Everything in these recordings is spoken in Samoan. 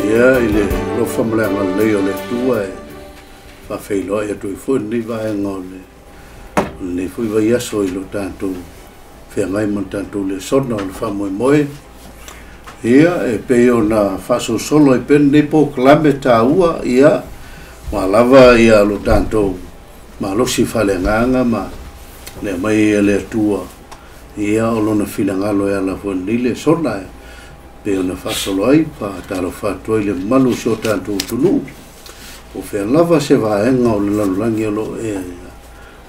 Ia, i le alofa ma le agalelei o le Atua e faafeiloai atu ai foi lenei vaega o le o lenei foi vaiaso i lo tatou feagai ma le tatou lesona o le faamoemoe. Ia, e pei ona faasolosolo ai pea lenei polokalame taua, ia, ua lava ia lo tatou malosi faaleagaga ma le aumai ai e le Atua, ia, o Lona finagalo e ala foi i lenei lesona e pei ona faasolo ai, faatalofa atu ai i le mamalu o si o tatou atunuu, po o fea lava se vaega o le lalolagi o lo o e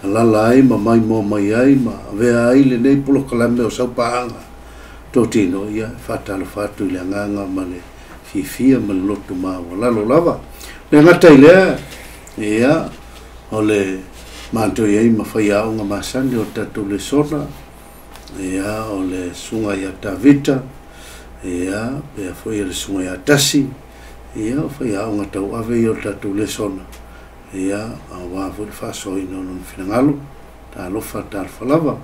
alaala ai ma maimoa mai ai ma avea ai lenei polokalame o Saupaaga Totino, ia, e faatalofa atu i le agaga ma le fiafia ma le loto maualalo lava. E le gata i lea, ia, o le matou i ai ma faiaoga masani o le tatou lesona, ia, o le susuga ia Tavita, ia, pea foi o le susuga ia Tasi, ia, o faiaoga tauave ia o le tatou lesona, ia, aua foi le faasoaina o lona finagalo. Talofa, talofa lava.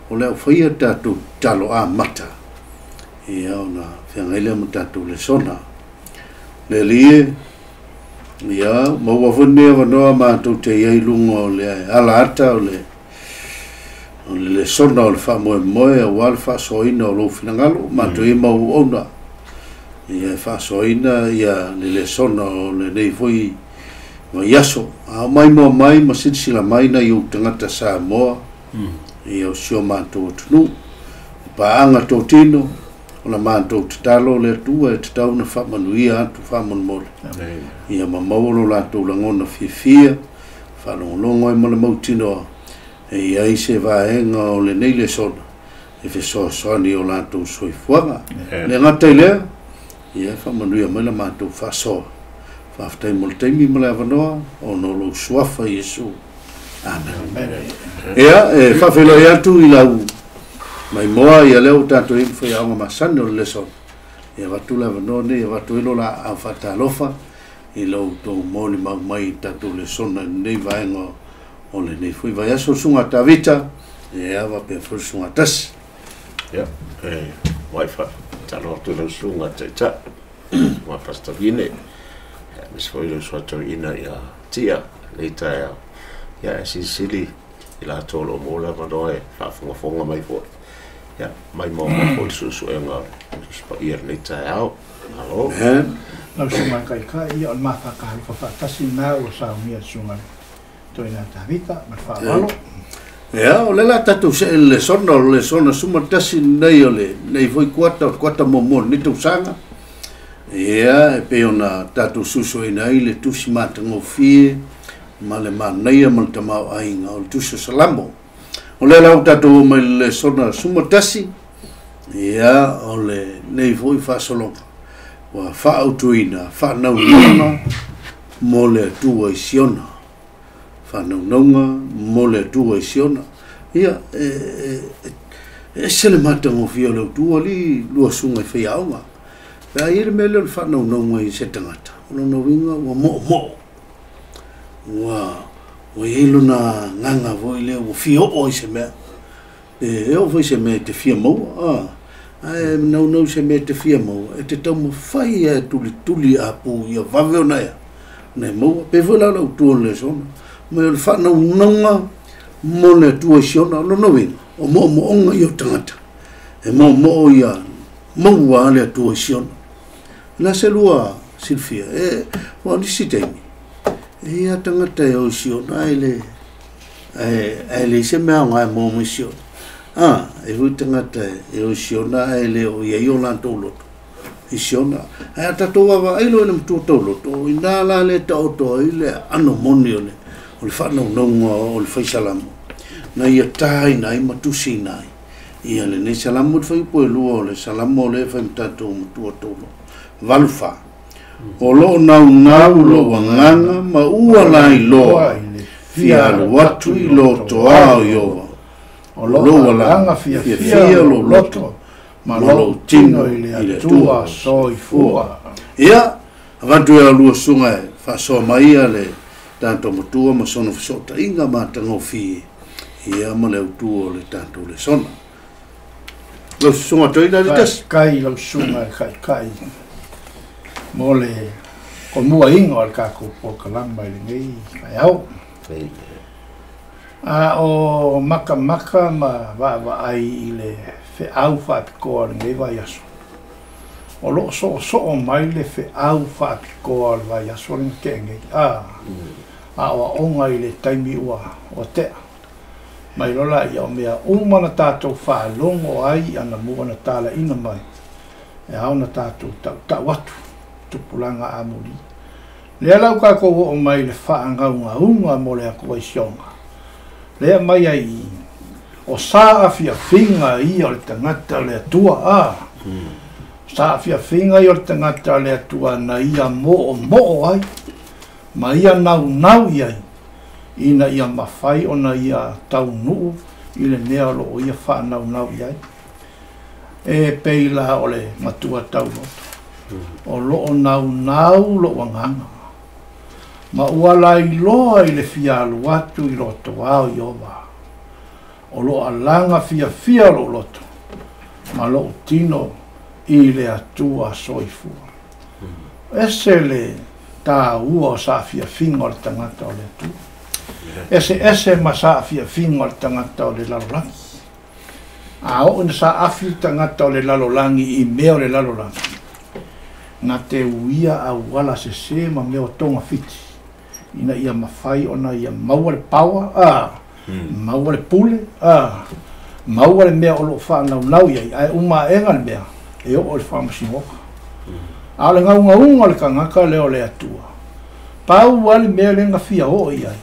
O le au faia tatou tatalo amata, ia, ona feagai lea ma tatou lesona. Le Alii e, ia, maua foi lenei avanoa matou te i ai i luga o le ala ata o le o le lesona o le faamoemoe aua le faasoaina o lou finagalo, matou i ai ma auauna, ia, e faasoaina ia le lesona o lenei foi vaiaso. A o maimoa mai ma silasila mai nai ou tagata Samoa, ia, o si o matou atunuu, o paaga totino, o la matou tatalo le Atua e tatau ona faamanuia atu faamolemole. Ia ma maua lo latou lagona fiafia, faalogologo ai ma le mautinoa, e i ai se vaega o lenei lesona e fesoasoani i o latou soifuaga. Le gata i lea, ia, e faamanuia mai la matou faasoa. Faafetai mo le taimi ma le avanoa, ona o lou suafa Iesu. Amen. Ia, e faafeiloai atu i lau maimoa, ia lea ua tatou i ai ma faiaoga masani o le lesona. Ia avatu le avanoa nei, avatu ai lo laau faatalofa i lo outou molimau mai i tatou lesona i lenei vaega o lenei foi vaiaso, le susuga a Tavita, ia, faapea foi le susuga a Tasi. Ia, e muai faatalofa atu i lau susuga Taitai, susuga Pastor Vine, aemaise foi lau susuga Toeaina ia Tia, lenei taeao. Ia, e silisili i latou o lo o maua le avanoa e faafogafoga mai foi. Ia, maimoa mai foi le suesuega o le Tusi Paia i lenei taeao. Malo. Lau susuga i le Taitai, ia o le mafakahalofa faatasi lena ua saunia e le susuga i le Toeaina Tavita ma le faaaloalo. Ia, o lea o le a tatou see i le lesona, o le lesona 11 lenei o lenei foi kuata, o le kuata muamua o lenei tausaga. Ia, e pei ona tatou suesueina ai le tusi matagofie ma le manaia ma le tamaoaiga o le tusi o Salamo. O lea la ua tatou oo mai i le lesona 11, ia, o lenei foi faasologa ua faautuina faanaunauga mo le Atua i Siona. Faanaunauga mo le Atua i Siona. Ia, e ese le matagofie o le Autu, alii lua susuga i faiaoga. Pe a i ai le mea lea o le faanaunauga i se tagata, o lona uiga ua moomoo, ua i ai lona agaga foi lea ua fia oo ai se mea. E oo foi se mea e te fia maua, ae naunau se mea e te fia maua, e te taumafai e tulituli apu ia vave ona ea, ona e maua. Pei foi la o le autu o le lesona, mai o le faanaunauga mo le Atua i Siona, o lona uiga, o moomooga ia o tagata, e moomoo ia maua le Atua i Siona. Na se lua silafia, e, ua nisi taimi, e ia tagata e o i Siona, ai le, ae leai se mea aoga e maua mai Siona. A, e foi tagata e o i Siona ae le o i ai o latou loto i Siona. Ae a tatou vaavaai loa i le matua tauloto, inā la le taoto ai le aano moni o le faanaunauga o le fai salamo, na ia taina ai ma tusiina ai ia lenei salamo. I le fuaiupu e 2 o le salamo o lea e fai ma tatou matua tauloto, 8:4. O loo naunau lou agaga ma ua lailoa fia alu atu i lotoa o Ieova, O lou agaga fiafia lou loto ma lou tino i le Atua soifua. Ia, avatu e lua susuga e faasoa mai ia le tatou matua ma sona fesootaiga matagofie, ia, ma le autu o le tatou lesona. Lau susuga Toeaina Litasi. Faafetai i lau susuga i le Taitai. Mo le komuaina o le tatou polokalama i lenei taeao. A o makamaka ma vaavaai i le feau faapitoa o lenei vaiaso, o loo soosoo mai le feau faapitoa o le vaiaso le na tea nei. A o aoga i le taimi ua tea. Mai lola ia o mea uma na tatou faalogo ai anamua na talaina mai. E ao na tatou tautau atu tupulaga amuli. Lea lau tatou oo mai le faagaugauga mo le Atua i Siona. Lea mai ai o saafiafiga ia o le tagata o le Atua. Saafiafiga ia o le tagata o le Atua na ia moomoo ai ma ia naunau i ai ina ia mafai ona ia taunuu i le mea o loo ia faanaunau i ai. E pei la o le matua tauloto. O loo naunau lou agaga. Ma ua lailoa i le fia alu atu i loto ao Ieova. O loo alaga fiafia lou loto ma lou tino i le Atua soifua. Ese le taua o saafiafiga o le tagata o le Atua. Ese ese ma saafiafiga o le tagata o le lalolagi. A oo ina saafi le tagata o le lalolagi i mea o le lalolagi, na te uia auala sesē ma mea o toga fiti ina ia mafai ona ia maua le power, maua le pule, maua le mea o loo faanaunau i ai, ae uma aega le mea e oo i le faamasinoga. A o le gaugauga o le tagata lea o le Atua, pau lava le mea lea na fia oo i ai,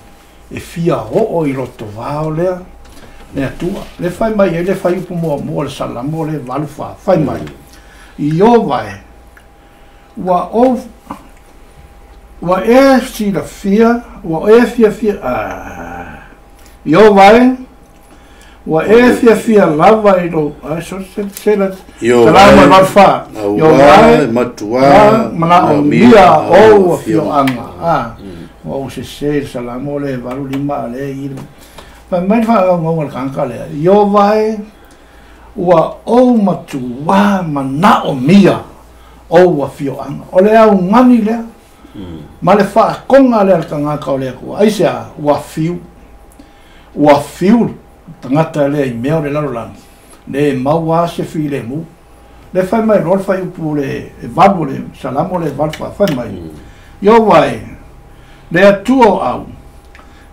e fia oo i lotovao lea le Atua. Le fai mai ai le faiupu muamua o le Salamo le 84, fai mai, Ieova e, ua ou ua e silafia, ua e fiafia, Ieova e, ua e fiafia lava i lou, Salamo 84, Ieova e, matuā manaomia ou afioaga. Ua ou sesē le Salamo le 85 le i fai mai le faagaugauga o le tagata lea, Ieova e, ua ou matuā manaomia ou afioaga. O le augani lea ma le faakoga lea le tagata o le Atua. Aisea? Ua fiu, ua fiu le tagata lea i mea o le lalolagi, le maua se filemu. Le fai mai loa le faiupu le 8 le Salamo le 84, fai mai, Ieova e, le Atua o au,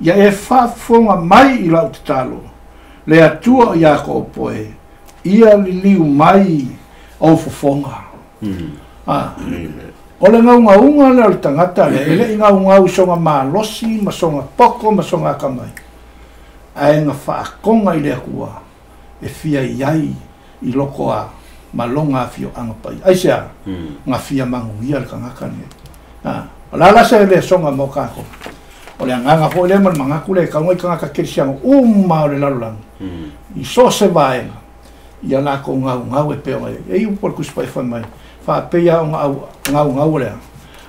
ia e faafofoga mai i lau tatalo, le Atua o Iakopo e, ia liliu mai ou fofoga. O le gaugauga lea o le tagata lea, e lei gaugau i soga malosi ma soga poko ma soga akamai, ae na faakoga i le Atua e fia i ai i loko a ma loga afioaga paia. Aisea? Na fia manuia le tagata lenei. O la la se le soga mo tatou. O le agaga foi lea ma le manatu lea e tauga i tagata kerisiano uma o le lalolagi i so o se vaega ia latou gaugau e pei ona i ai. E i upu o le Tusi Paia fai mai, faapea ona gaugau o le a?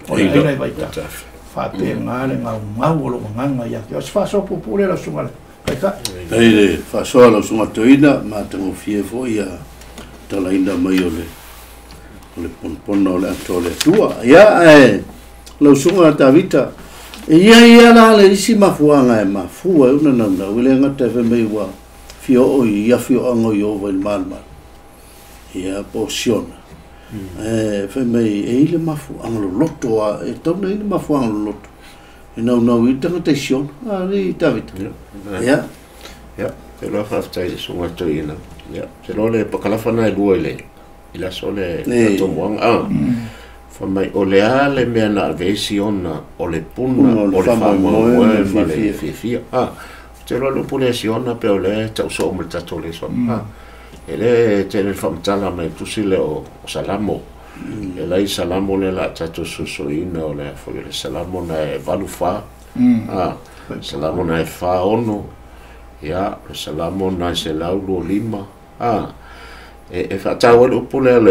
O le aina i vaitafe. Faapena le gaugau o lou agaga ia te oe. O se faasoa puupuu lea lau susuga i le Taitai. Faafetai i le faasoa lau susuga Toeaina, matagofie foi ia talaina mai o le ponopona o le ato o le Atua. Ia, ae lau susuga Tavita, e ia ia la le isi mafuaga e mafua e una naunau, e le gata e fai mai ua fia oo i afioaga o Ieova i le malumalu, ia po o Siona. E fai mai e i le mafuaga loloto a, e tau na i le mafuaga loloto e naunau i le tagata i Siona. A, Tavita. Ia. Ia, te loa faafetai i le susuga Toeaina. Ia, te loa le pakalafa na e lua i le i le aso le tomuaga. Fai mai o le a le mea na ave ai Siona o le puna o le faamoemoe ma le fiafia. Te loa le upu lea Siona pe o le tausoo ma le tatou lesona. E le tele le faamatala mai tusi le o Salamo. E lai Salamo le la tatou susuina o le foi o le Salamo na e 84. Salamo na e 46. Ia, le Salamo na e 125. E faatau ai le upu lea o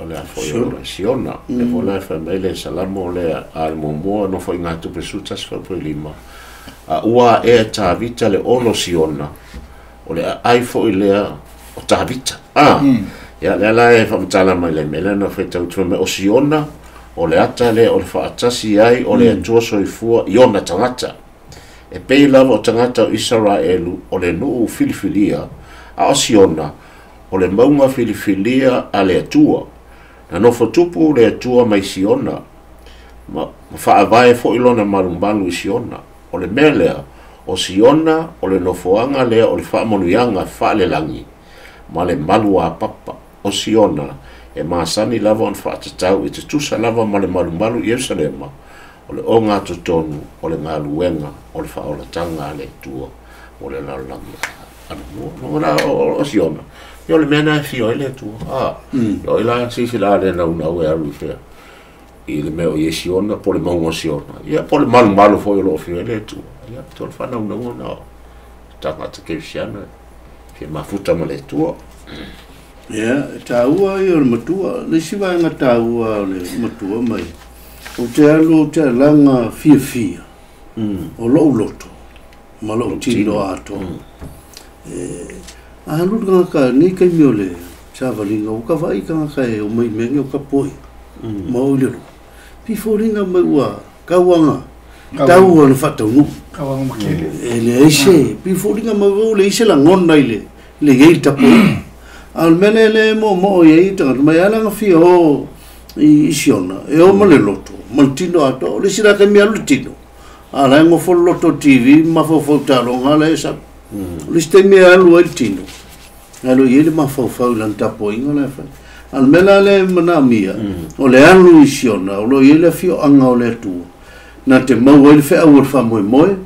le afoi o le Siona. E foi la e fai mai le Salamo lea a le muamua no foi ngā tupe 11.5. A ua e Tavita le olo Siona, o le aai foi lea o Tavita. Ia, lea la e faamatala mai le mea lea na whaitau tua mai o Siona, O le ata lea o le faatasi ai o le Atua soifua i ona tagata. E pei lava o tagata o Isaraelu o le nuu filifilia, a o Siona o le mauga filifilia a le Atua. Na nofo tupu le Atua mai Siona, ma faavae foi lona malumalu i Siona. O le mea lea, o Siona o le nofoaga lea o le faamanuiaga faalelagi ma le malu apapa. O Siona e masani lava ona faatatau i te tusa lava ma le malumalu i Ierusalema, o le ogatotonu o le galuega o le faaolataga a le Atua mo le lalolagi anamua. O Siona, ia o le mea na e fia ai le Atua. O ila sisi la le naunau e alu i fea i le mea o i Siona, po le mauga o Siona. Ia po le malumalu foi o loo fia ai le Atua. Ia to le whanaunauga na o tagata kerisiano fia mafuta ma le Atua. Ia, tāua ia o le matua, le isi vaega tāua o le matua mai. O te alu o te alaga fiafia o lou loto ma lou tino atoa. A alu le tagata nei taimi o le savaliga, ua kavaai tagata e omai mea nei o ka poi ma o i le loto. Pifoliga mai ua kauaga, tau ona faataunuu. Kauaga makele. E leai se, pifoliga mai ua leai se lagona i le iai le tapuaiga. A o le mea lea lea e moomoo i ai tagata mai alaga fia o i Siona, e o ma le loto, ma le tino atoa. O le isi la taimi alu le tino, a la e gofo le loto TV mafaufau taaloga la e sau. O le isi taimi e alu ai le tino, alu i ai le mafaufau i lana tapuaiga la e fai. A o le mea la lea e manaomia, o le alu i Siona, o lo o i ai le afioaga o le Atua, na te maua ai le feau o le faamoemoe,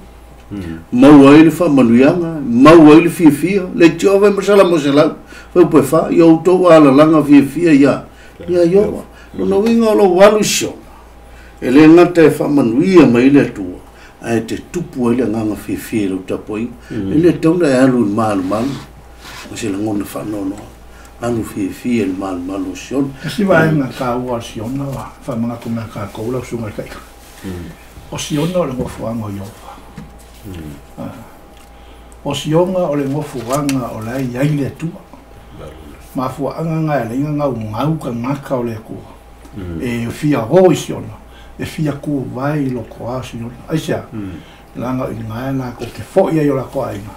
maua ai le faamanuiaga, maua ai le fiafia, le tio ave ma salamo selau, fau pe fa, ia outou alalaga fiafia ia, ia Iowa. Lona uiga o lou alu i Siona, e le gata e faamanuia mai le Atua, ae te tupu ai le agaga fiafia i lau tapuaiga. E le tatau ona e alu i le malumalu, ma se lagona faanoanoa, alu fiafia i le malumalu o Siona. E si vaega tāua o Siona, wa, whamangato mea kākou lau sunga i kaika. O Siona o le ngofuanga o Iowa. O Siona o le ngofuanga o le ai le Atua. Mafuaanga ngai le inga ngau ngau ka ngaka o le Atua. E fia o i Siona, e fia ku vai loko a Siona. Ai sea, langa i ngai la ko te fo ia i o la koa inga,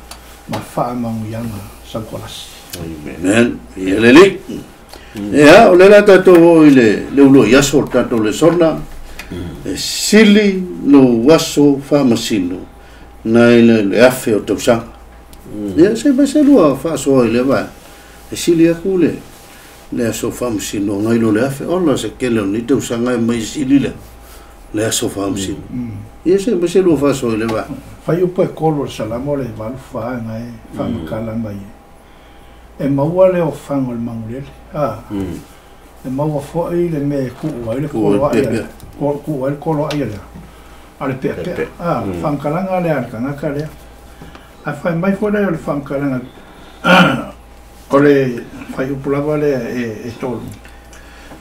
ma wha mangu ianga saukolasi. Amen. Ia lele. Ea, o le la tātou o i le ulo i aso o tātou le sona, e sili no aso whaamasino, nai le afe o tausaga. Ia, se mai se lua whaasoa i le vai. E sili aku le aso whaamasino ngai lo le afe. Ola se kele o ni tausaga e mai sili le aso whaamasino. Ia, se mai se lua whaasoa i le vai. Whai upo e kolo le salamo le valu wha ngai whamakala mai. E maua le o whango le mangulele. E maua foi le me ku ai le kolo ai le. Ku ai le kolo ai le. A le pea pea. Whankalanga le a kangaka le. A whai mai foi le o le whankalanga. O le whai upo lava le e tolu.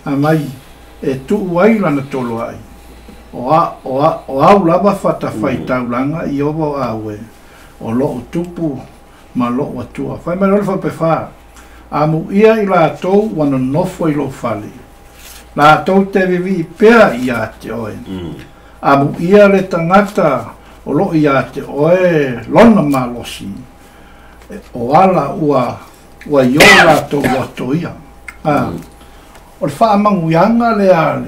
A mai e tuu ai lana tolo ai. O au lava whata whai taulanga i owa o awe. O loo tupu ma loo atua. Whai mai lole whapewha. A mu ia i lātou wana nofo i lou fale. Lātou te vivi i pea i a te oe. A mu ia le tangata o loo i a te oe lona malosi. O ala ua io lātou loto ia. O le whaamanguianga le a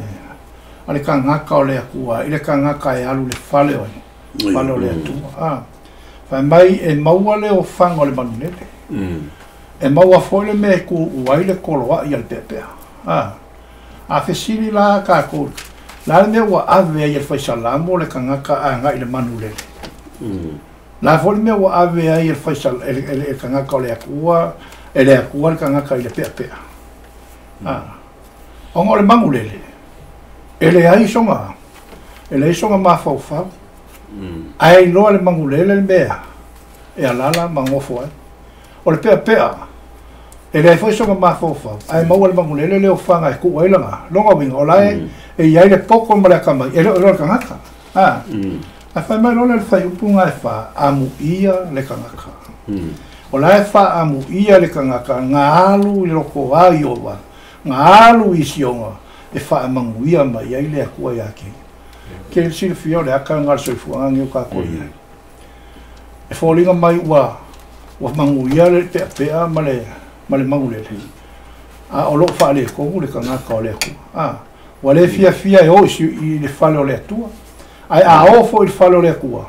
le kangaka o le akua, i le kangaka e alu le fale oe. Fale o le atua. Whai mai e maua le o whango le manunele. E maua foi le me ku uai le koloa i al pepea. A fesili la kākou. La le mea ua ave ai e le whaisalamo le kangaka a ngai le manulele. La foi le mea ua ave ai e le le kangaka o le akua, e le akua le kangaka i le pepea. Onga o le mangulele. E le ai songa mafaufau. Ai loa le mangulele le mea. E alala mangofo ai. O le pea, e le foi songa mafaufau. Ai maua le mangulele le o whanga e ku ai langa. Longa winga, o lae e iai le poko ma le akamai. E le o le kangaka. A whai mai lola le whai upunga e wha amu ia le kangaka. O lae wha amu ia le kangaka, ngā alu i loko a Iowa, ngā alu i Sionga, E faamanuia mai ai le Atua iā te ia. Ke le silafia o le aka lena o le soifuaga lenei o tatou i ai. E foliga mai ua manuia le peapea ma le manulele, a o loo faaletonu le tagata o le Atua. Ua le fiafia e o i le fale o le Atua, ae a o foi i le fale o le Atua,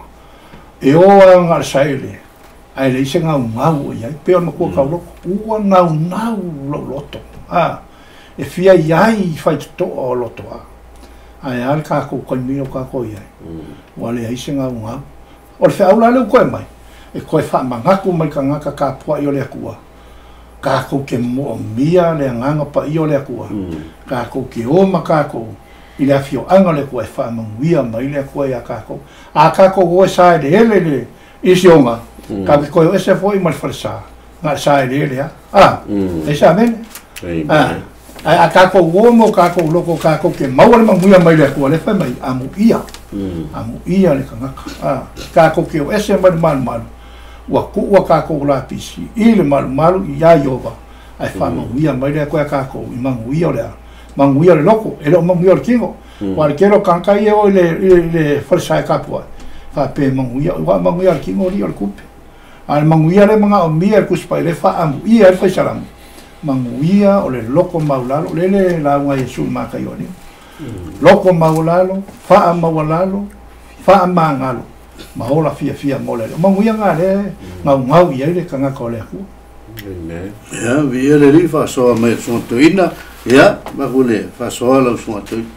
e o lava na o le saele, ae leai se gaugau o i ai. Pei o le matua tauloko, ua naunau lou loto, e fia i ai i faitotoa o loto a. Ae a le tatou taimi o tatou i ai, ua leai se gaugau. O le feau la lea ua toe mai, e toe faamanatu mai tagata tapuai o le Atua, tatou te moomia le agaga paia o le Atua, tatou te o ma tatou i le afioaga o le Atua e faamanuia mai le Atua iā tatou. A tatou o e saeleele le i sioga, tatou te toe o ese foi ma le falesa, na o le saeleele lava. E se amene? Ae a tatou o ma o tatou loko, tatou te maua le manuia mai le Atua, le fai mai, amuia, amuia le tagata. Tatou te o ese mai le malumalu, ua tuu a tatou lapisi i le malumalu iā Ieova, ae faamanuia mai le Atua iā tatou i manuia o le a. Manuia o le loko, e le o manuia o le tino. Ua le tele o tagata ia o i le falesa e tapuai, faapea manuia, ua manuia o le tino li o le tupe. A le manuia le manaomia le Tusi Paia le faaamuia ai le Faisalamo, manuia o le loko maulalo, lele lauga a Iesu i Mataio alii. Loko maulalo, faamaualalo, faamagalo, ma ola fiafia mo le Alii. O manuia ngā le gaugau i ai le tagata o le Atua. Ia, viia le Alii faasoa mai le susuga toeaina. Ia, maku le faasoa lau susuga toeaina.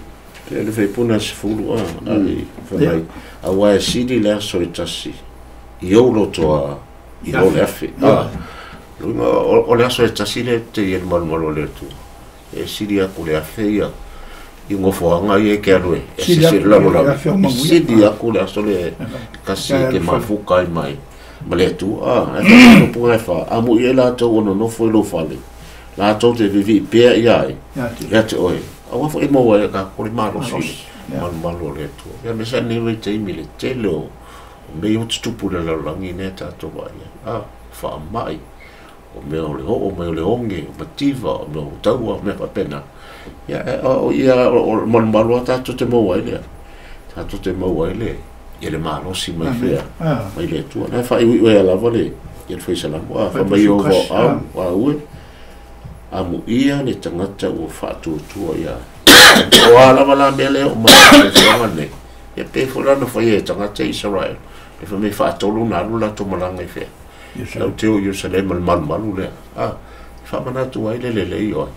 Pe le faipuna 10 ali fai mai, aua e sili le aso e tasi i ou loto a i lo le afe. Luga o le aso e tasi le te i le malumalu o le Atua. E sili aku le afe ia i ngofoanga ia ke alu e. Sili aku le lalo lalo. afe o manuia. Sili aku le aso le kasi ke mafuka ai mai. Ma le Atua, e whakano punga e wha. Amu i e lātou ono nofo i lo fale. Lātou te vivi pea i ai. Ia te oe. Aua fo e maua e ka kore malosi. Malumalu o le Atua. Ia me sa nei wei te imi le tele o mei o tutupu le lalolagi nei tātou vai. Whaamai. O mea o le hoo, mea o le onge, o mativa, o mea o taua, mea whapena. Ia, o ia o malumalu a tātou te maua ai lea. Tātou te maua ai le. Ia le malosi mai fea, mai le Atua. Nai whai ui ua lava le, ia le whaisalamu. Wha mai o vau, au, ue. Amu ia le tangata ua whaatuatua ia. O a lava la mea lea o mai whaanga nei. Ia pe fo lana whai e tangata Israel. Le wha me whaatolu nā alu la tō malanga i fea. Lau te o Ierusalema le malumalu lea. Whamanatu ai le lele i oe.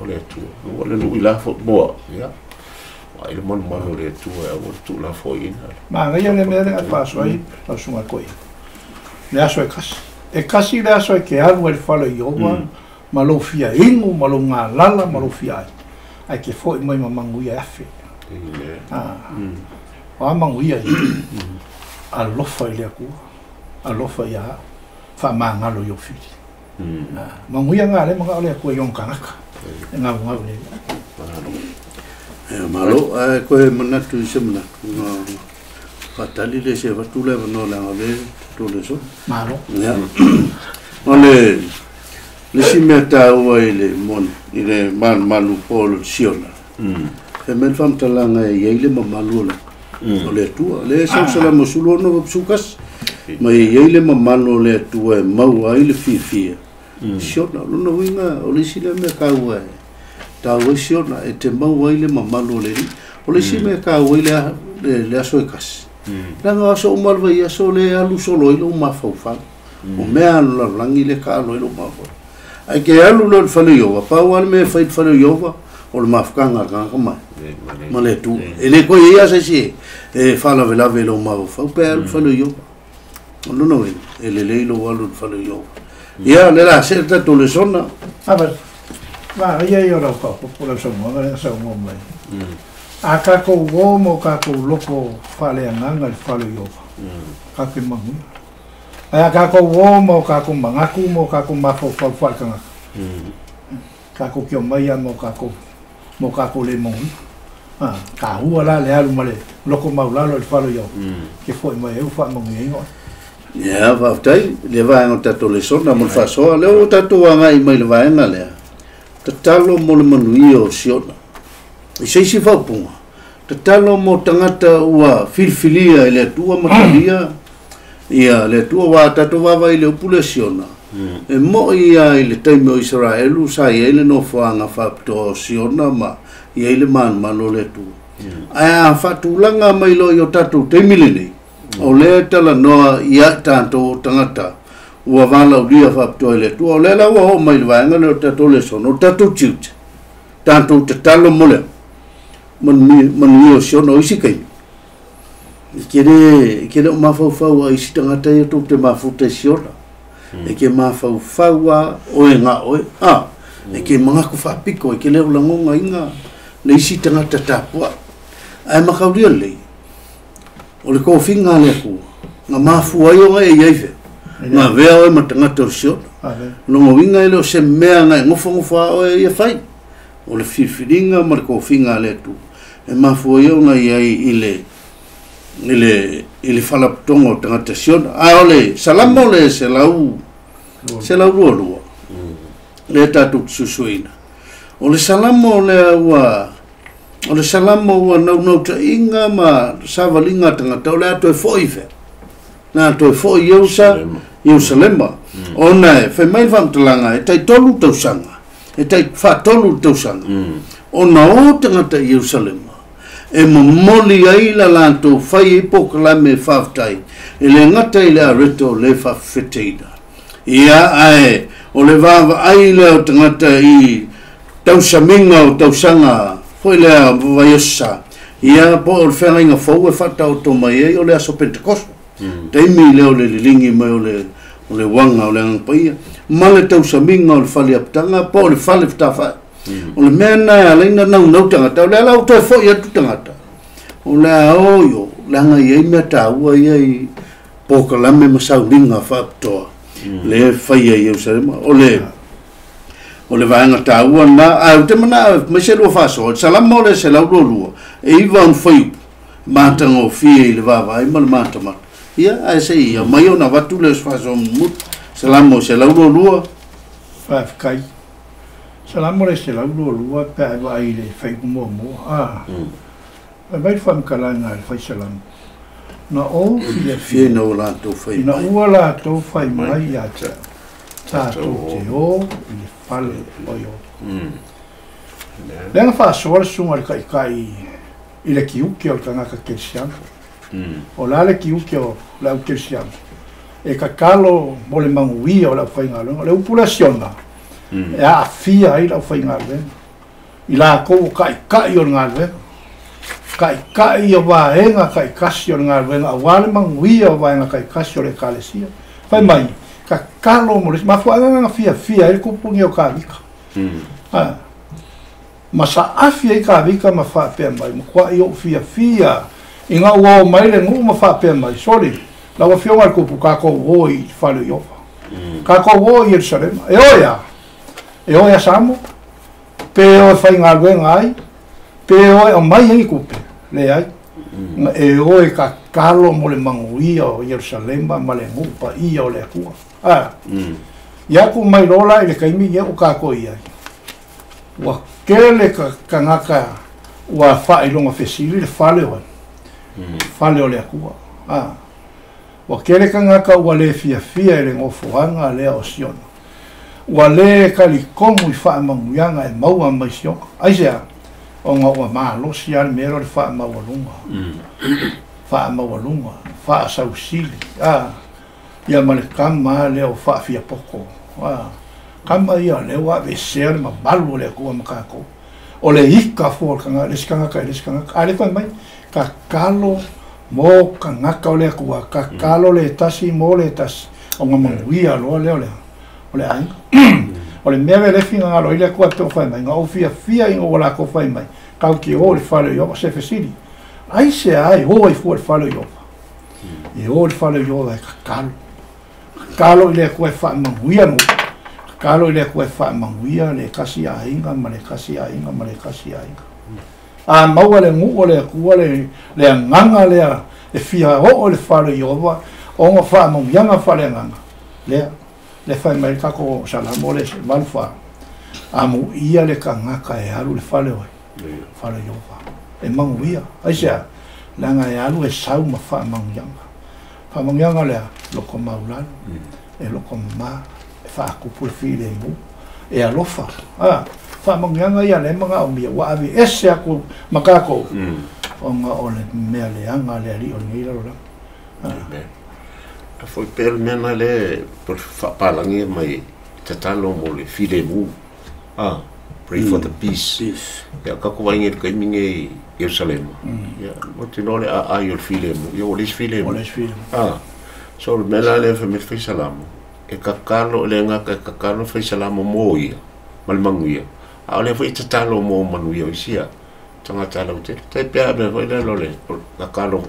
O le Atua. Ua le lui la fo moa. Ia. Ai le malumalu le Atua e aua le tu la fo ina. Manaia le mea lea faasoa ai lau susuga koe. Le aso e kasi. E kasi le aso e ke alu ai le fale i Ieova, ma lou fia inu, ma lou galala, ma lou fia ai. Ae ke fo'i mai ma manuia e afe. O a manuia ia. Alofa i le Atua. Alofa ia au. Faamagalo i ou fili. Manuia ngā le manga o le Atua i ona tagata. E gaugau le. Malo, ae koe manatu i se manatu. Whatali le se watu le wano le anga le tō le so. Malo. Ia. O le si mea tāua i le moni, i le malumalu po o le siona. He mea whamtalanga e iei le mamalu o le. O le Atua. Le sausala mo sulu ono wapsukas. Ma e iei le mamalu o le Atua e maua ai le fiafia. Siona, lona uiga o le isi lea mea kāua e. Tāua i siona e te maua ai le mamalu o le Alii. O le isi mea kāua i le aso e kasi. Langa aso o malwa i aso le alu solo i lo mafaufau. O mea alu lalangi le ka alo i lo mafaufau. Ai ke alu le whale Ieova, pau ale mea whai whale Ieova, o le mafukanga kanga mai. Ma le tu. E le koe ia se si e whalavelave lo mafaufau, pe alu whale Ieova. O lona uiga, e lelei lo alu whale Ieova. Ia, le la se tatou le sona. Ava, ma ia ia lau ka popo lau saunoaga lea saunoa mai. A tatou o ma o tatou loko faaleagaga i le fale o Ieova, tatou e manuia. Ae a tatou o ma o tatou manatu ma o tatou mafaufau faaletagata, tatou te omai a ma o tatou ma o tatou le manuia. Taua la le alu ma le loko maulalo i le fale o Ieova, ke fo'i mai ai ua faamanuiaina oe. Ia, faafetai, le vaega o tatou lesona mo le faasoa. Lea ua tatou agai mai le vaega lea, tatalo mo le manuia o Siona. I se isi faaupuga, tatalo mo tagata ua filifilia e le Atua ma talia ia le Atua uā tatou vaavaai i le upu lea Siona, e mo'i lava i le taimi o Isaraelu sa i ai le nofoaga faapitoa o Siona ma i ai le manumanu o le Atua. Ae a faatulaga mai loa i o tatou taimi lenei, o lea e talanoa ia i tatou o tagata ua valaaulia faapitoa e le Atua. O lea la ua oo mai i le vaega lea o le tatou lesona, o tatou tiute, tatou tatalo mo le manuia o Siona. O isi taimi, e te le, e te le o mafaufau a isi tagata ia tou te mafuta i Siona. E te mafaufau a oe ga oe. A, e te manatu faapito, e te le o lagonaina le isi tagata tapuai. Ae mataulia lelei, o le tofiga a le Atua, na mafua ai ona e i ai fea, na avea oe ma tagata o Siona. Lona uiga e le o se mea na e nofonofo lava oe ia fai. O le filifiliga ma le tofiga a le Atua, e mafua ai ona i ai i le i le i le faalapotopotoga o tagata Siona. Ae o le Salamo le 122, lea tatou te suesueina. O le Salamo lea ua o le Salamo ua naunautaiga ma savaliga a tagata o le a toe foi i fea? O le a toe foi i Ierusalema. Ona e fai mai le faamatalaga e tai 3 tausaga, e tai 4 tausaga, ona o tagata i Ierusalema e momoli ai la latou fai ai polokalame e faafetai, e le gata i le areto o le faafefeteina. Ia, ae o le vaavaai lea o tagata i tausamiga o tausaga foi lea vaiaso sa, ia po o le feagaiga fou e faataoto mai ai o le aso Pentekoso. Taimi lea o le liligi mai o le uaga o le Agaga Paia, ma le tausamiga o le fale apitaga po o le fale fetafai. O le mea lena e ala ai ona naunau tagata, o lea la ua toe foi atu tagata, o le a o i o, leaga e i ai mea taua ia i polokalame ma sauliga faapitoa lea e faia i Ierusalema. O le o le vaega taua lena, ae ou te manao e aemaise lua faasoa, Salamo o le 122, e 9 ona fuaiupu, matagofie i le vaavaai ma le matamata. Ia, ae se i aumai ona avatu lea o se faasoa mulimuli. Salamo 122. Faafetai. Salamo le 122 pe a e vaai i le fuaiupu muamua. A. Fai mai le faamatalaga a le fai Salamo, Na ou fiafia ina ua latou fai ina ua latou fai mai ia te au, tatou te o i le fale o Iehofa. Lea na faasoa le susuga i le taitai i le tiute o le tagata kerisiano. O le a le tiute o le au kerisiano? E tatalo mo le manuia o le aufaigaluega. O le upu lea Siona, e aafia ai le aufaigaluega, i latou o taitai o le galuega, taitai o vaega taitasi o le galuega aua le manuia o vaega taitasi o le Ekalesia. Fai mai, tatalo mo le isi. Mafuaaga na fiafia ai le tupu lenei o Kavika. Ma saafi ai Kavika ma faapea mai, matuai ou fiafia ina ua oo mai le nuu ma faapea mai, sole, lau afioga i le tupu, tatou o i le fale o Iehofa. Tatou o i Ierusalema. E oe a? E oe a Samo? Pe o e faigaluega ai? Pe o e aumai ai ni tupe? Leai. E o e tatalo mo le manuia o Ierusalema ma le nuu paia o le Atua. A. Ia atu mai loa la i le taimi ia ua tatou i ai, ua tele tagata ua faailoga fesili le fale o ai? Fale o le Atua. A. Ua tele tagata ua le fiafia i le nofoaga lea o Siona. Ua le talitonu i faamanuiaga e maua mai Siona. Aisea? Ona ua malosi lava le mea lea o le faamaualuga. Faamaualuga, faasausili, a. Ia ma le tama lava lea o faafiapoto. A. Tama ia o lea ua aveesea le mamalu o le Atua ma tatou. O le ika fua o le tagata, le isi tagata i le isi tagata. A lea fai mai, tatalo mo tagata o le Atua, tatalo le tasi mo le tasi, ona manuia loa lea o le o le aiga. O le mea lea e finagalo ai le Atua e pei ona fai mai, na ou fiafia ina ua latou fai mai, tatou te o i le fale o Iehofa. Se fesili, aisea e o ai fua i le fale o Iehofa? E o i le fale o Iehofa e tatalo. Tatalo i le Atua e faamanuia nuu. Tatalo i le Atua e faamanuia le tasi aiga ma le tasi aiga ma le tasi aiga. A maua le nuu o le Atua le agaga lea e fia oo i le fale o Iehofa ona faamanuiaga faaleagaga lea. Le fai mai le tatou Salamo le 84, amuia le tagata e alu i le fale o ai. Fale Ieova e manuia aisea leaga e alu e sau ma faamanuiaga faamanuiaga lea loko maulalo e loko mamā e faakupu le filemu e alofa faamanuiaga ia le magaomia ua ave ese aku ma takou ona o le mea leaga le alii o lenei lalolagi. A foi pea le mea na lea po le faapalagi mai tatalo mo le filemu. Pray for the peace. Ia kako vainga i le taimi nei Ierusalema. Ia mo te iloa le aai o le filemu. Ia ua leai se filemu. So le mea la lea fai mai le faisalamo, e tatalo le gata e tatalo le faisalamo mo ia ma le manuia. A o lea foi e tatalo mo manuia o isi tagata lautele. Tai pea mea foi lea le tatalo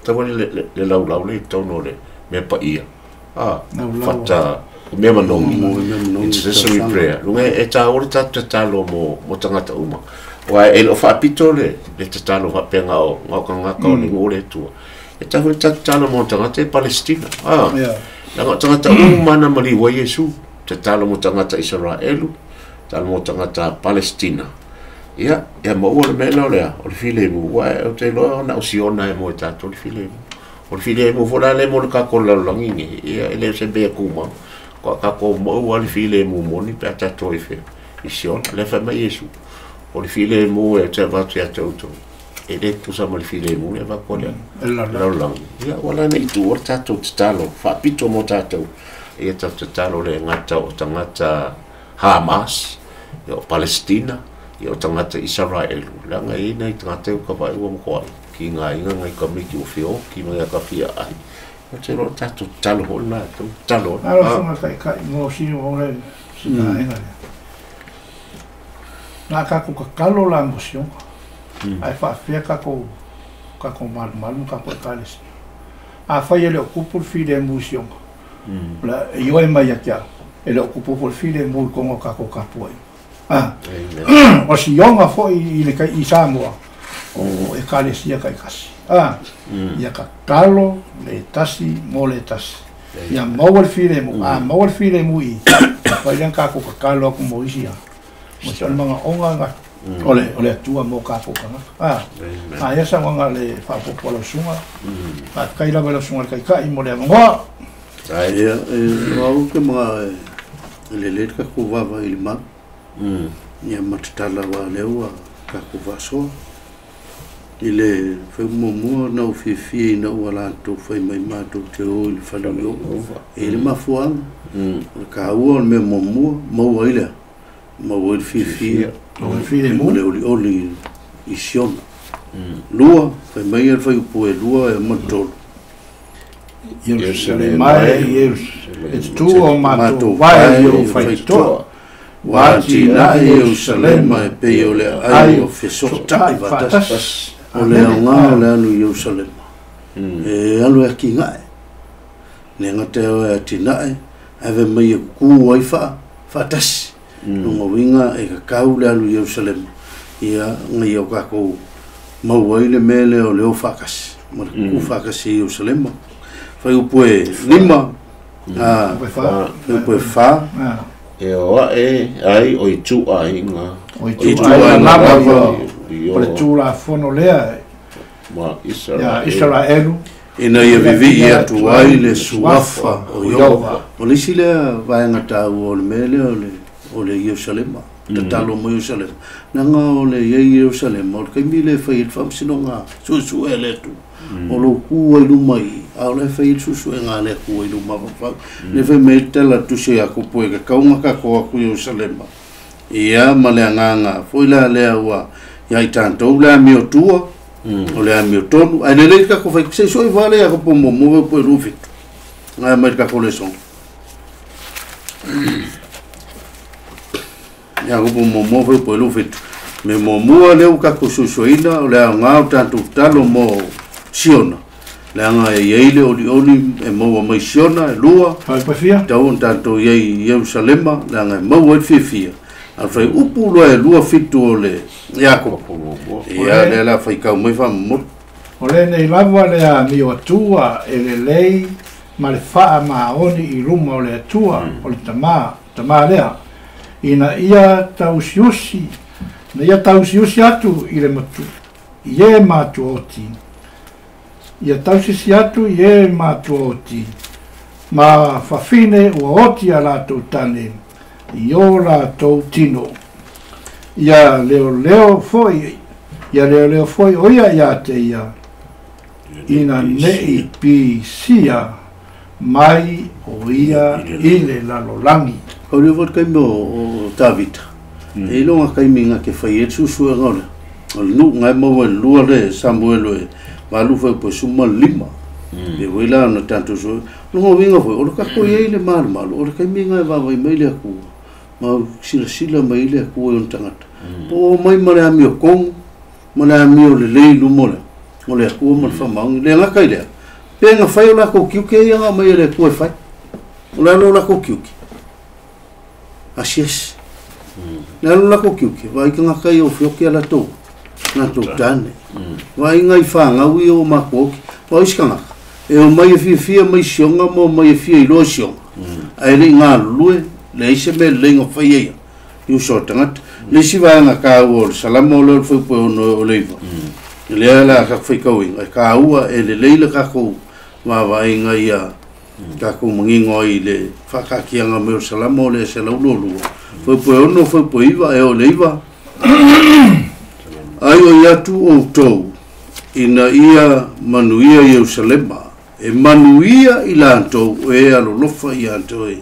tau le laulau le i totonu o le mea paia. Fata o mea manogi. Intercessory prayer. Luga e tāua le tatou tatalo mo tagata uma. Aua e le o faapito le tatalo faapea na o tagata o le nuu o le Atua. E tau foi le tatou tatalo mo tagata e Palestina. Leaga o tagata uma na maliu ai Iesu. Tatalo mo tagata Isaraelu, tatalo mo tagata Palestina. Ia, ia maua le mea lea o le o le filemu, aua ou te iloa na o Siona e mo e tatou le filemu. O le filemu foi la lea mo le tatou lalolagi nei, ia e le o se mea tumau. Ko a tatou maua le filemu moni pe a tatou i fea, i Siona. Lea fai mai Iesu, o le filemu e te avatu ia te outou, e le tutusa ma le filemu le avatu a le lalolagi. Ia, ua la nei tuua le tatou tatalo, faapito mo tatou. Ia tatou tatalo le gata o tagata Hamas, ia o Palestina, ia o tagata Isaraelu. Leaga e i ai nai tagata e uka vaai ua matoai ki ngā inga ngai kamiki o whio ki mai a ka fia ai. O te roa tatou tatalo foi lena e tatalo. Alo sunga kai kai mo si o le sina enga. Nā kako kakalo la mo si onga. Ai whaafea kako kako malu malu kako e kalesi. A whai ele o kupu le file mu si onga. La ioe mai a kia ele o kupu le file mu kongo kako kapua. O si onga foi i le kai i Samoa o e kalesia kai kasi. Ia kakalo le tasi mo le tasi. Ia maua le file mu, maua le file mu i. Whai lea kako kakalo aku mo isi a. Mo se ole manga onga nga ole ole atua mo kako kanga. Ia sa wanga le whaapopo lau sunga. Kai lava lau sunga kai kai mo le amangoa. Ia, au ke mga le le kako wawa i le mau. Ia matatala wa lea kako vasoa. I le whaumamua na u fiafia ina ua latou fai mai matou te o i le fale o Ieova. E le mafuaga, o le kāua o le mea muamua, maua ai lea. Maua ai le fiafia, ma le olioli i Siona. Lua, fai mai le whaiupu e lua e ma tolu. Ierusalema e e tutu o matou vae i o faitotoa. Ua atinae Ierusalema e pei o le aai o fesootai faatasi. O le aoga o le alu i Ierusalema. E alu e akingae. Le gata e oe atinae, ave mai e kuku ai faatasi. Lunga winga e kakau le alu i Ierusalema. Ia ngai o kakou maua ai le mea lea o le o faakasi. Ma le kuku faakasi i Ierusalema. Whai upu e lima, whai upu e wha. E oa e ai o i tū ainga. O i tū ainga lava o le tūlafono lea ma Israelu. Israelu. Ina ia vivii atu ai le suafa o Ieova. O le isi lea vaega tāua o le mea lea o le Ierusalema. Tatalo mo Ierusalema. Nanga o le iai Ierusalema, o le kaimi le whai le whamsinoga suesue e le atu. O lo ku ai luma i, a o le whai le suesue ngā le ku ai luma whawhau. Le whai mei tela tusi a kupu e ka kaunga kako aku Ierusalema. Ia ma le anganga, foi la lea ua ia i tātou le amio tua, o le amio tonu. Ai le le kako whai, se soi wale a kupu mo mo po e rufitu. Ngai mai kako le son. Ia kupu mo mo po e rufitu. Me mo mua leu kako susueina, o le angao tātou talo mo Siona. Le anga e iei le oli oli e maua mai Siona e lua. Tau on tātou iei Ierusalema, le anga e maua e fiafia. A whai upu loa e lua fitu o le Iakopo. Ia le la whai kau mai whaamamoto. O le nei lava le a mio atua e le lei ma le whaa maoni i luma o le atua o le tama lea. Ina ia tausiusi Na ia tausiusi atu i le matu i e matuaoti. Ia tausisi atu i e matuaoti. Ma fafine ua oti a latou tane i o latou tino. Ia leoleo foi, ia leoleo foi o ia ia te ia. Ina nei pisia mai o ia i le lalolagi. O le foi kaimi o Tavita. E iloga kaimi nga ke fai e susuega o le o le nuu ngai maua i le lua le Samuelo e 8 foi po 15. E foi la na tatou sue. Longa uiga foi, o le kako i ai le malumalu, o le kaimi ngai vaavai mai le Atua. Ma silasila mai le Atua i ona tagata. Po o mai ma le amio kogu, ma le amio lelei luma o le o le Atua ma le faamaoni. Le gata i lea, pe na fai o lakou tiute ia na aumai e le Atua e fai. O le ala o lakou tiute. Asiasi. Le ala o lakou tiute, vaai tagata ia o fioki a latou, latou tane. Vaai ngai whangau ia o makuoki. Wa isi tagata, e o mai e fiafia mai sioga ma o mai e fia iloa sioga. Ae le i galulue, leai se mea lelei na faia ia i uso o tagata. Le isi vaega taua o le Salamo lea o le fuaipue 6 o le 9, lea la tatou faitauina, e taua e lelei le tatou vaavaaiga ia tatou manino ai i le faataatiaga mai o le Salamo lea 122, fuaipue 6, fuaipue 9, e oo i le 9, ai oi atu outou ina ia manuia Ierusalema, e manuia i latou e alolofa ia te oe,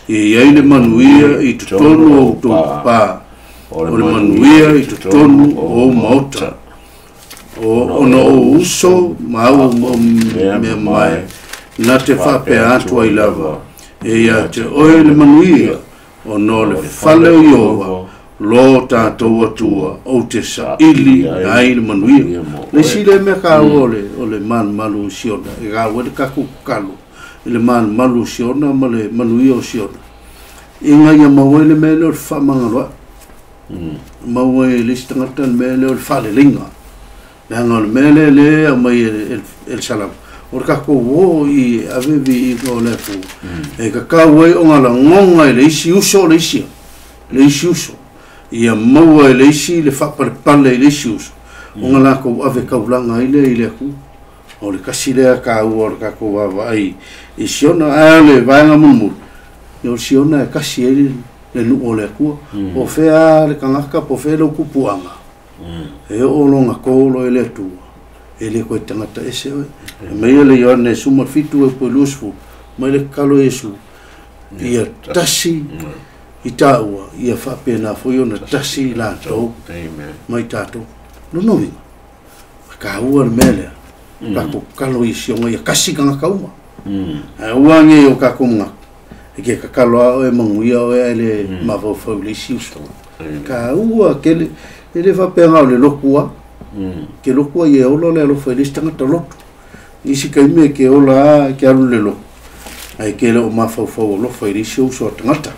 ia i ai le manuia i totonu o outou pā, o le manuia i totonu o ou maota, o ona ou uso ma au mea mae, na te faapea atu ai lava, e ia te oe le manuia, ona o le fale o Ieova, lo tatou Atua, ou te saili ai le manuia. Le isi lea mea taua o le o le malumalu o Siona, e taua ai le tatou tatalo i le malumalu o Siona ma le manuia o Siona, ina ia maua ai le mea lea o le fefaamagaloai. Maua ai e le isi tagata le mea lea o le faaleleiga. Leaga o le mea lea lea e aumai e le Salamo, o le tatou o i ave viiga o le Atua, e tatau ai ona lagona e le isi uso o le isi, le isi uso, ia maua e le isi le faapalepale i le isi uso, ona latou ave taulaga ai lea i le Atua. O le tasi lea taua o le tatou vaavaai i Siona. Ae o le vaega mulimuli, o le Siona e tasi ai le nuu o le Atua. Po o fea le tagata, po o fea lou tupuaga, e oo lona tolo e le Atua, e le koe tagata ese oe. E mai le Ioane 17 e po 20, mai le tatalo a Iesu, ia tasi i taua, ia faapena foi ona tasi i latou mai tatou. Lona uiga, e taua le mea lea, tatou tatalo i Sioga ia tasi tagata uma. Ae aua nei o tatou manatu, e ke tatalo lava oe manuia oe ae le mafaufau i le isi uso. Taua tele, e le faapea na o le lotu lava. Ke lotu ai e ola le alofa i le isi tagata lotu. Nisi taimi e ke ola lava, e ke alu i le lotu, ae ke le o mafaufau alofa i le isi uso a tagata.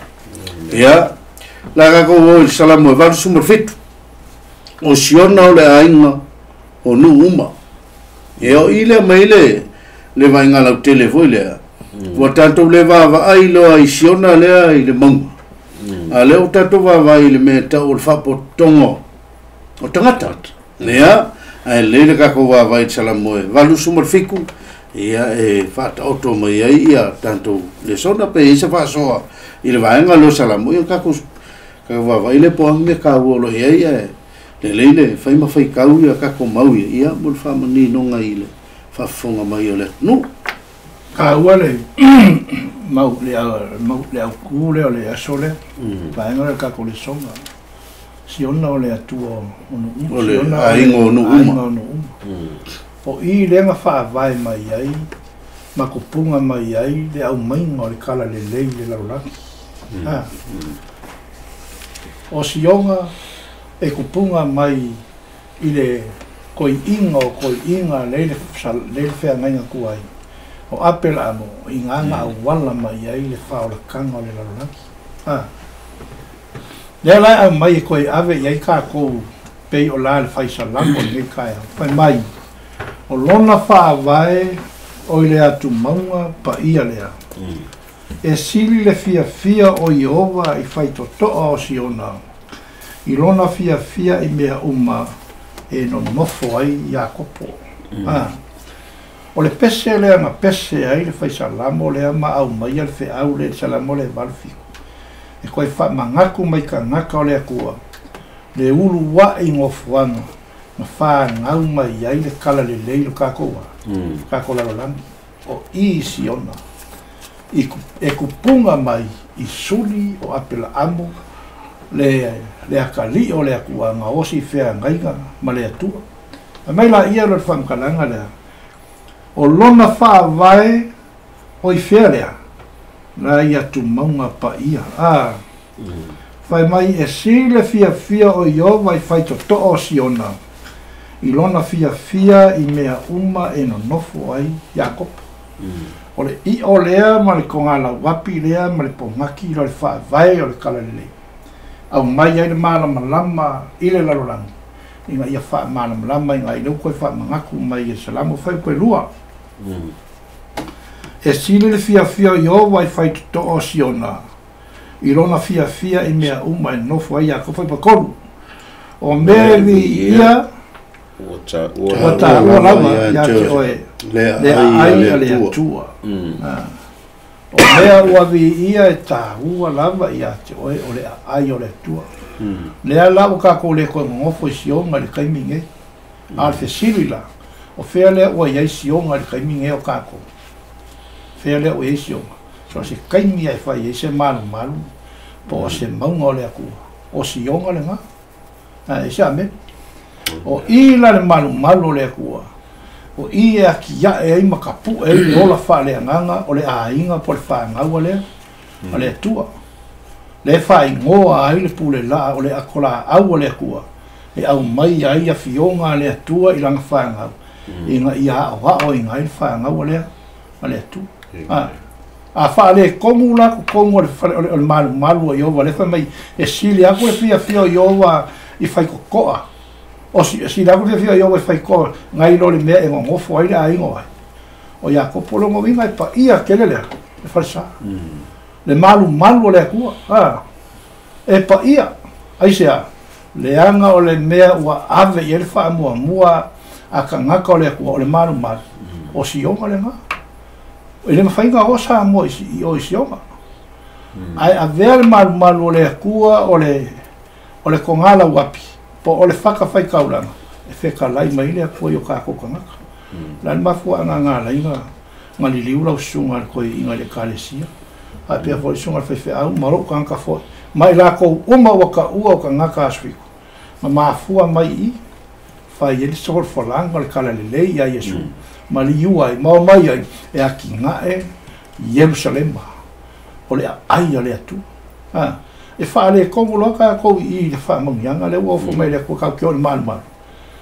Ia, la tatou o i le Salamo e 87, o Siona o le aiga o nuu uma. Ia, o i lea mai le le vaaiga lautele foi lea, ua tatou le vaavaai loa i Siona lea i le mauga, a lea ua tatou vaavaai i le mea e tau o le faapotopotoga o tagata. Ia, ae lelei le tatou vaavaai i le Salamo e 87, ia e faataoto mai ai ia tatou lesona pe i ai se faasoa i le vaega lea o Salamo, ia tatou vaavaai lea po o a ni mea taua o lo o i ai, ae lelei le fai ma faitau ia tatou mau ia, ia mo le faamaninoga i le faafofoga mai o le atunuu. Taua le mau le mau le autu lea o le aso lea, vaega lea o le tatou lesona. Siona o le Atua o nuu uma, O le Siona o aiga o le nuu uma. aiga o nuu uma. O i lea na faavae mai ai ma tupuga mai ai le aumaiga o le talalelei i le lalolagi. A. O Siona e tupuga mai i le koi'iga o koi'iga lea i le lea i le feagaiga tuai o Apelaamo i ina na auala mai ai le faaolataga o le lalolagi. A. Lea la e aumai e toe ave i ai tatou pei o la le fai Salamo i lenei taeao. Fai mai, o lona faavae o i le atumauga paia lea. E sili le fiafia o Ieova i faitotoa o Siona, I lona fiafia i mea uma e nonofo ai Iakopo. O le pese lea na pese ai le faisalamo lea ma aumaia le feau lea i le Salamo le 87. E koe faamanatu mai tagata o le Atua le uluai nofoaga na fanau mai ai le talalelei lo tatou tatou lalolagi o i Siona e kupuga mai i suli o Apelaamo le atalii o le Atua gaosi feagaiga ma le Atua. Aumai laia lo le faamatalaga lea o lona faavae o i fea lea la ia tumauga paia. Fai mai e sili fiafia o Ieova i faitotoo o Siona i lona fiafia i mea uma e nonofo ai Iakopo. O le i'o lea ma le togalauapi lea ma le pogaki lo le faavae o le talalelei aumai ai le malamalama i le lalolagi ina ia faamalamalama ina i leu koe faamanatu mai i le Salamo fuaiupu 2. E sili le fiafia o Ieova i faitotoo o Siona i lona fiafia i mea uma e nofo ai Iakopo. Fuaiupu 3. O mea e viia ua taua lava ia te oe le aai a le Atua. O mea ua viia e taua lava ia te oe o le aai o le Atua. Lea la ua tatou le toe nonofo i Sioga i le taimi nei. A o le fesili la, o fea lea ua i ai Sioga i le taimi nei o tatou? Fea lea ua i ai Sioga? So o se taimi e fai ai se malumalu po o se mauga o le Atua. O Sioga lena. E se amene. O i la le malumalu o le Atua. O i e atiae ai ma kapu'e ai le ola faaleagaga o le aiga po o le fanau lea a le Atua. Le faaigoa ai le pule laa o le atolaau o le Atua e aumai ai afioga a le Atua i lana fanau ina ia aoaoina ai le fanau lea a le Atua. A faaletonu la totonu o le malumalu o Ieova lea fai mai e sili atu le fiafia o Ieova i faitotoa. O sili atu le fiafia o Ieova i faitotoa nai lo le mea e nonofo ai le aiga o ai. O Iakopo lona uiga e paia tele lea le falesa. Le malumalu o le Atua e paia aisea leaga o le mea ua ave i ai le faamuamua a tagata o le Atua o le malumalu o Sioga lena. E le mafai ona o Samoa i o i Sioga. Ae avea le malumalu o le Atua o le togalauapi po o le fatafaitaulaga e fetalai mai le Atua i o tatou tagata. La le mafuaaga na ala ai na liliu lau susuga i le toeaina i le Ekalesia faapea foi le susuga i le faifeau ma lou tagata foi ma i latou uma ua taua o tagata aso fitu ma mafua mai i fai ai le folafolaga o le talalelei ia Iesu ma liu ai ma omai ai e atina'e Ierusalema o le aai a le Atua. E faaletonu loa tatou i le faamanuiaga lea ua ofo mai le Atua tatou te o i le malumalu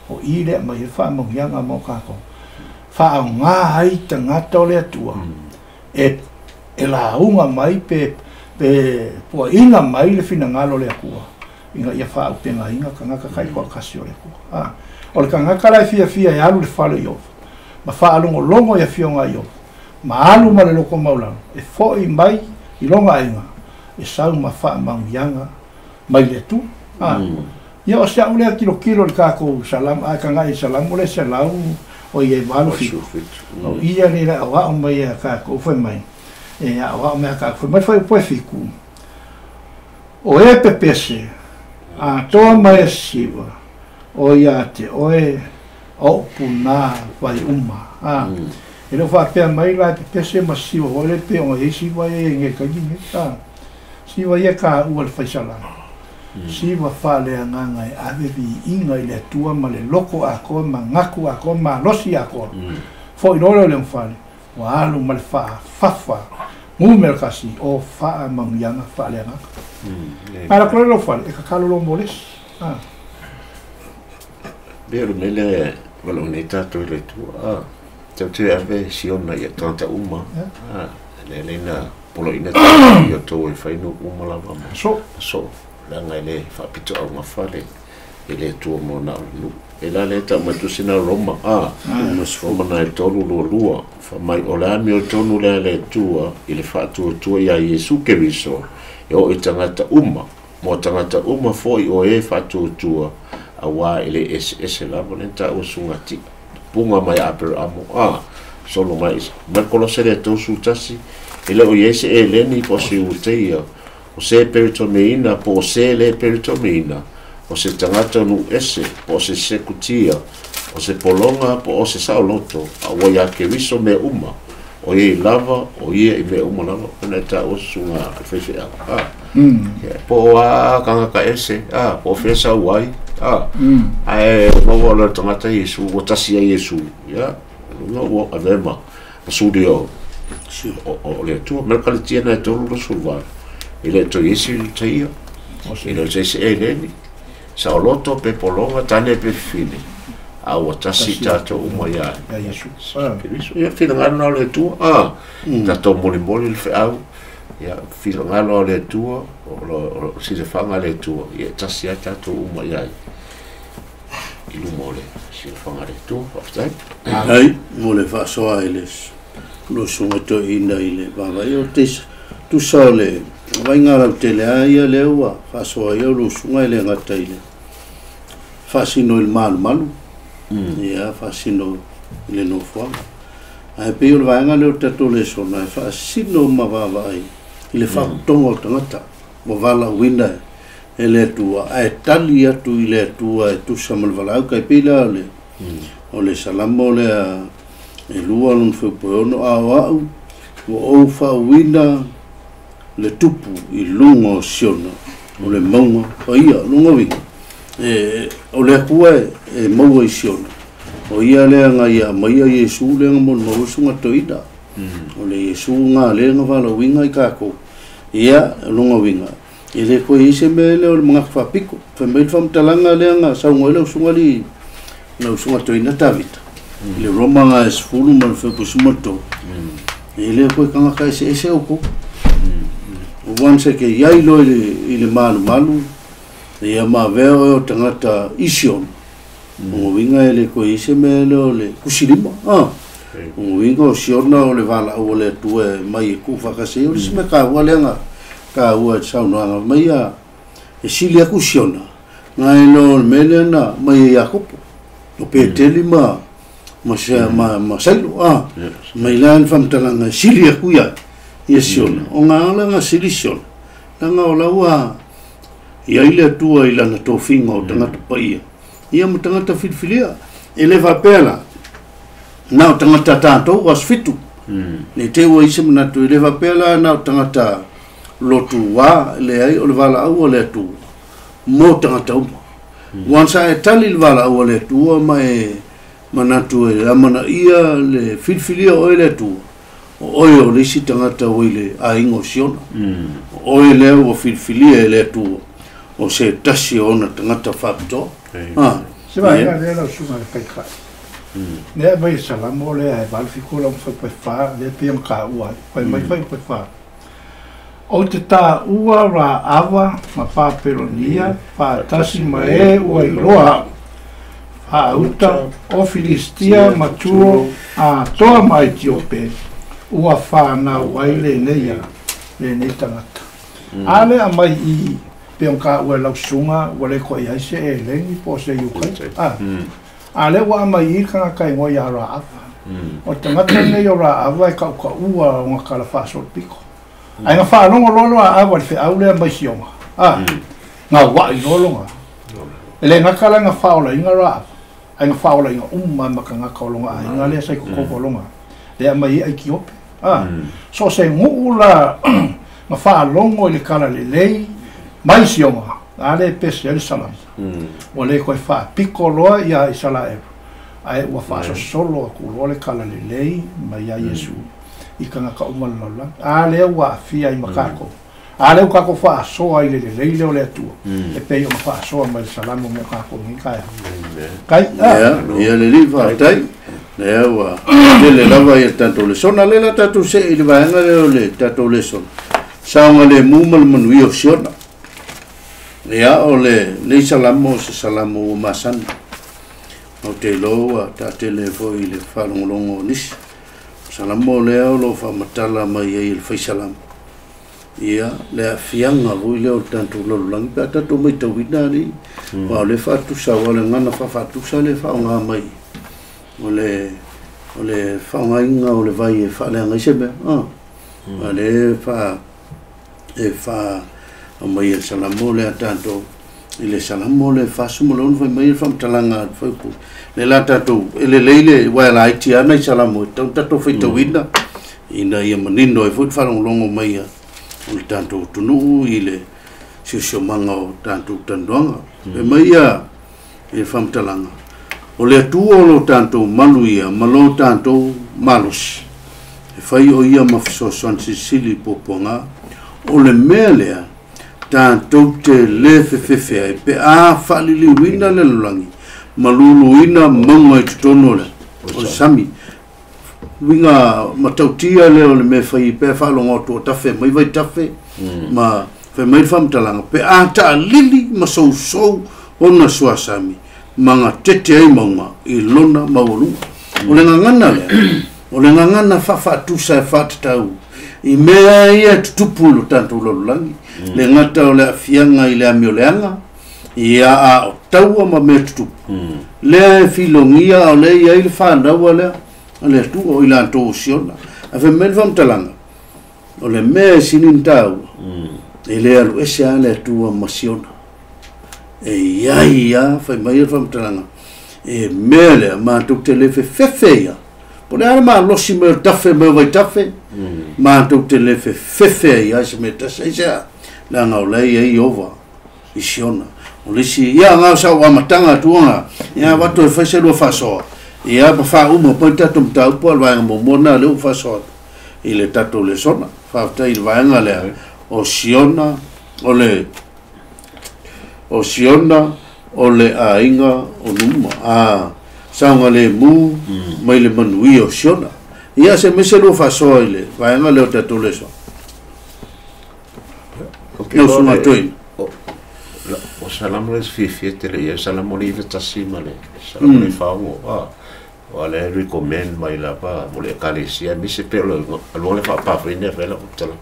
o i lea mai ai le faamanuiaga mo tatou faaaoga ai tagata o le Atua e lauga mai pe puaina mai le finagalo o le Atua ina ia faaupegaina tagata taitoatasi o le Atua. O le tagata la e fiafia e alu le fale o Ieova ma faalogologo i afioga a Ieova ma alu ma le loto maulalo e fo'i mai i lona aiga e sau ma faamanuiaga mai le Atua. Ia o se au lea tilotilo i le tatou Salamo a taga'i i Salamo le 187. O ia le aoao mai a tatou fai mai e aoao mai a tatou fai mai fuaiupu 7. O e pepese atoa mai e siva o ia te oe o puna vai uma. E leo faapea mai la e pepese ma siva foi le pe o e siva e nge kaimi nge. Siva ia ka ua le faisalama. Siva faaleagaga e ave viiga i le Atua ma le loko atoa ma gaku atoa malosi atoa. Fo'i loa lea o le gafale ua alu ma le faafafa numera 1 o faamanuiaga faaleagaga. Ae latou le laufale e tatalo loa mo le isi. Pei o le mea lea e valaau nei tatou i le Atua. Tatou te ave Siona ia tagata uma. Le lea na poloaiina tatou ia outou e fai nuu uma lava ma so. Leaga e le faapitoaugafale e le Atua mo na o le nuu. E la lea tau mai tusi na Roma Roma na e 3:22 fai mai o le amiotonu lea le Atua i le faatuatua ia Iesu Keriso e oo i tagata uma Mo tagata uma fo'i o e fa'atuatua auā e lē eseese lava lea na ta'ua sugati puga mai Aperamo a solo mai mai Kolose le 31 e le o i ai se eleni po o se Iuteia o se peritomeina po o se lē peritomeina o se tagata nu'u ese po o se sekutia o se pologa po o se sa'oloto a ua iā Keriso mea uma o iai lava o ia i mea uma lava ona e ta'ua susuga le faife'au a po o a tagata ese a po o fea sau ai a ae maua o le tagata Iesu ua tasi ai Iesu ia luga ua avea ma suli o o le Atua ma le kaletia na e 38 e le toe i ai se Iutaia e le o se isi eleni saoloto pe pologa tane pe fifine a ua tasi tatou uma iā Iesu Keriso ia finagalo na o le Atua a tatou molimoli le fe'au ia finagalo o le Atua o silafaga a le Atua ia e tasi ai tatou uma iā i luma o le silafaga a le Atua. Faafetai. Ai mo le fa'asoa i le lou susuga toeaina i le vaavaai o tusa o le vaiga lautele a ia lea ua faasoa ai lou susuga e le gata i le faasino i le malumalu ia faasino i le nofoaga ae pei o le vaega lea o le tatou lesona e faasino ma vaavaai i le faapotoga o tagata ua valaauina e le Atua ae tali atu i le Atua e tusa ma le valaau kai pei la o le Salamo lea e 2 lona fuaiupu e 6 a o a'u ua ou faauina le tupu i luga o Siona o le mauga paia luga uiga e o le Atua e maua i Siona o ia lea ga ia aumaia Iesu lea ga molimau ai susuga toeaina o le Iesu ga lea ga valaauina i kākou ia luga uiga e lē koe i ai se mea lea o le manatu faapito fai mai le faamatalaga lea ga saunoa ai lau susuga alii lau susuga toeaina Tavita i le Roma ga e 10 ma le fuaiupu 13 e lē koe tagata eseese outou once e ke iai loa i le malumalu ia ma avea oe o tagata i Siona o uiga e lē koe i ai se mea lea o le tusilima a o uiga o Siona o le valaau o le Atua e mai e tuufaatasi ai o le isi mea taua lea ga taua i le saunoaga mai ia e sili atu Siona nai lo o le mea lea na mai e Iakopo o Peteli ma ma Sailo a mai la le faamatalaga e sili atu ia ia Siona o ga ala ga sili Siona laga o la ua i ai le Atua i lana tofiga o tagata paia ia ma tagata filifilia e le faapea la na o tagata tatou aso 7 le te ua i se manatu e le faapea la na o tagata lotu wā leai o le valaau a le Atua mo tagata uma once a e tali le valaau a le Atua ma e manatu e amanaia le filifilia o oe le Atua o oe o le isi tagata ua i le aiga o Siona o oe lea ua filifilia e le Atua o se tasi o ona tagata faapitoa a Se vaega lea lau susuga i le Taitai. Lea e aumai e Salamo lea e 87 lona fuaiupu e 4 lea e pei ona taua ai. Fai mai fuaiupu e 4. Ou te taua Raava ma Papelonia faatasi ma e ua iloa a'u, faauta o Filistia ma Turo atoa ma Etiope ua fanau ai lenei a lenei tagata. A lea aumai i pei ona taua e lau susuga ua le koe i ai se eleni po o se Iukai. A a lea ua aumai i i le tagata e igoa ia Raava. O le tagata lenei o Raava e tautaua ona tala faasolopito. Ae na faalogo loa Raava i le feau lea mai Siona. A gaua'i loa lona. E le gata la na faaolaina Raava, ae na faaolaina uma ma tagata o lona aiga lea sa i totonu o lona lea aumai ai Etiope. A so o se nu'u la na faalogo i le tala lelei mai Siona, a lea e pese ai le Salamo. Ua le toe faapito loa ia Isaraelu, ae ua faasosolo atu loa le tala lelei mai ia Iesu i tagata uma o le lalolagi. A lea ua aafia ai ma tatou. A lea ua tatou faasoa i le lelei lea o le Atua, e pei ona faasoa mai le Salamo mo tatou i lenei taeao. Kai, a. Ia, ia le alii faafetai lea ua tele lava ia tatou lesona lea la tatou se'e i le vaega lea o le tatou lesona saogalemu ma le manuia o Siona ia o lenei Salamo o se Salamo ua masani ou te iloa ua taatele foi i le faalogologo o nisi Salamo lea o loo faamatala mai ai e le fai Salamo Ia le aafiaga foi lea o le tatou lalolagi pe a tatou matauina alii aua o lea e faatusa aua o le gagana faafaatusa lea e faaaoga mai o le o le faaaogaina o le vai e faaleaga ai se mea a a lea e faa e faa aumai e le Salamo lea tatou i le Salamo le 46 fai mai le faamatalaga a le fuaiupu le la tatou e lelei le uaea laiti lava nai Salamo e tatau ona tatou faitauina ina ia manino ai foi le faalogologo mai a o le tatou atunuu i le siosiomaga o tatou talanoaga. Fai mai ia i le faamatalaga, o le Atua o lo tatou malu ia ma lo tatou malosi, e fai o ia ma fesoasoani silisili i puapuaga. O le mea lea tatou te lē fefefe ai pe a faaliliuina le lalolagi ma luluina mauga i totonu o le o le sami. Uiga matautia lea o le mea e fai pe a faalogo atu o tafe mai vaitafe ma fai mai le faamatalaga pe a taalili ma sousou ona suasami ma gatete ai mauga i lona maualuga. O le gagana lea, o le gagana faafaatusa e faatatau i mea ia e tutupu i lo tatou lalolagi, le gata o le aafiaga i le amioleaga, ia a o taua ma mea tutupu. Lea e filogia a o lea e i ai le fanau lea a le Atua o i latou o Siona. Ae fai mai le faamatalaga, o le mea e sili ona taua, e le alu ese lava le Atua ma Siona. E i ai lava, fai mai le faamatalaga, e mea lea matou te le fefefe ia. Po o le a le malosi mai o le tafe mai o vaitafe, matou te le fefefe ai lava i se mea tasi. Aisea? Leaga o la e i ai Ieova i Siona. O le isi, ia na o sau amataga atu ona, ia avatu e fai se lua faasoa, ia ma faauma mai le tatou mataupu, a o le vaega muamua lena lea ua faasoa atu i le tatou lesona. Faafetai i le vaega lea o Siona, o le o Siona o le aiga o Numa, a saogalemu mai le manuia o Siona. Ia se mai se lua faasoa i le vaega lea o le tatou lesona. Lau susuga Toeaina. O Salamo le fiafia tele i ai, Salamo le 91 ma le Salamo le 46, a o le recommend mai lava mo le ekalesia, aemaise pei o le aluga le faapafeina e fai ai lau tala,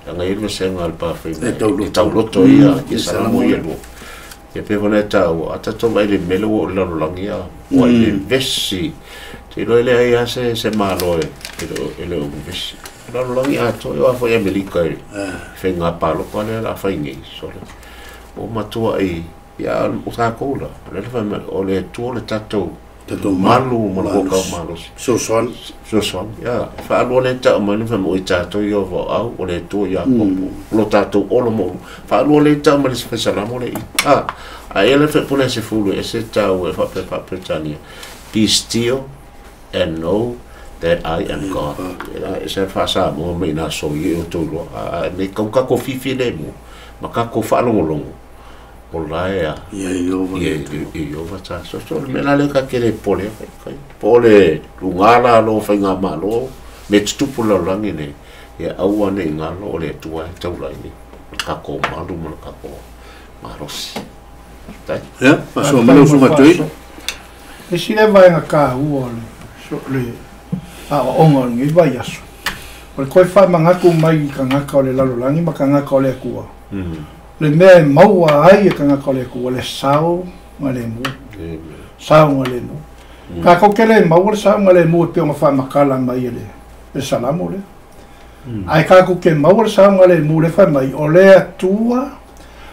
leaga e i ai le vasega a le pafeina e tauloto ia ia Salamo ia lua. Ia pei foi ona e taua, a tatou vaai i le mea lea ua oo i le lalolagi, a ua i le vevesi, ou te iloa e leai lava se Malo e le o vevesi. O le lalolagi atoa, e oo lava foi i Amerika i faiga palota lea o le a fai nei, sole, ua matuai, ia o tatou la, o lea na fai mai, o le Atua o le tatou malu ma le malosi. Fesoasoani. Fesoasoani, ia. E faalua lea tau mai, fai mai, o i tatou Ieova o au, o le Atua Iakopo, o lo tatou olo ma ulu. Faalua lea tau mai le fai Salamo le i. A, a ia le fai pule se fulu e se tau e faapea faa-Peretania, be still and know that I am God. E se faa-Samoa mai nā so i e o tau loa. A, nei kau kako fifi le mo, ma kako whaalongolongo. O la e a. Ia Ieova le Atua. Ia Ieova ta. So, so, le mea la lea ka kele pole a kai kai. Po o le lunga la lo whai ngā malo, me tutupu lalolagi nei, ia aua nei ngalo o le Atua e taulai nei. Kako malu ma le kako malosi. Tai. Ia, faasoa mai lau susuga Toeaina. Le isi lea vaega taua o le, so, le aoaoga o lenei vaiaso, o le toe faamanatu mai i tagata o le lalolagi ma tagata o le Atua. Le mea e maua ai e tagata o le Atua le saogalemu. Saogalemu. Tatou te le maua le saogalemu e pei ona faamatala mai e le Salamo lea. Ae tatou te maua le saogalemu lea fai mai, o le Atua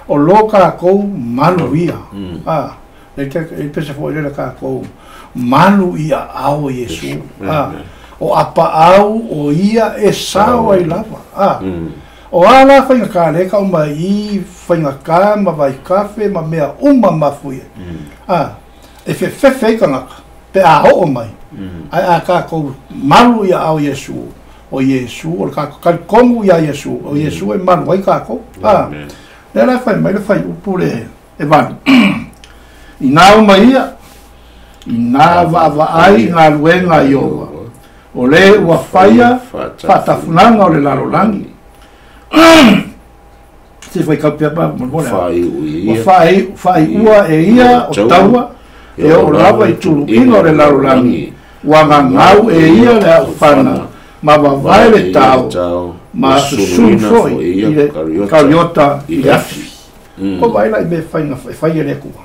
o lo tatou malu ia. A, le te e pese foi le tatou malu i aao o Iesu. A, o apaau o ia e sao ai lava. A, o a la faigata lea tau mai i faigata ma vaitafe ma mea uma mafuie. A, e fefefe ai tagata pe a oo mai. Ae a tatou malu i aao o Iesu, o Iesu, o le tatou talitonu iā Iesu, o Iesu e malu ai tatou. A, lea la e fai mai le fuaiupu le e 8. Inā uma ia, inā vaavaai i galuega a Ieova, o le ua faia faatafunaga o le lalolagi. Se fai kau pea pa mo le. Ua faaiua e ia o taua e oo lava i tuluiga o le lalolagi, ua gagau e ia le aofana Ma vavae le tao ma susunu foi i le kariota i le afi. Ko vai la i me whainga whai e le akua.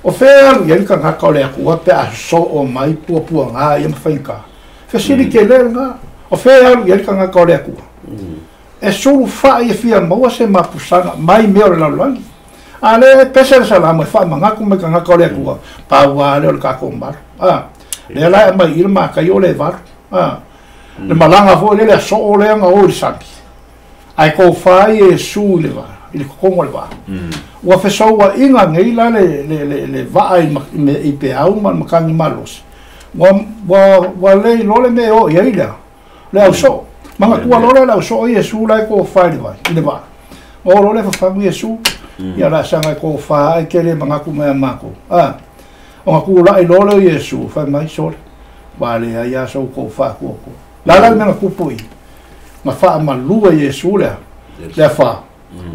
O whea alu i ka ngaka o le akua pe a so o mai pua pua ngā ia mawhainga. Fesili ke le ngā. O whea alu i ka ngaka o le akua. E sulu wha i fia maua se mapusanga mai mea o le lalolagi. A le pese le salamu e wha mangaku mai ka ngaka o le akua. Pāua le o le kako maru. Le la e mai i le mākai o le valu. Le malanga fo le le so o le anga o le sami. Ai ko whai e su i le vā, i le kokongo le vā. Ua fesoua inga ngei la le vaa i pe au ma makangi malosi. Ua le lole me o ia i lea. Le au so. Manga kua lole le au so i e su lai ko whai le vai, i le vā. O lole whawhangu e su, ia la sanga ko whai ke le mangaku mea mako. O nga kula i lole i e su, whai mai sole. Wa le ia so ko wha kua kua. La la mea kupu i. Nga wha malua i e su lea. Lea wha.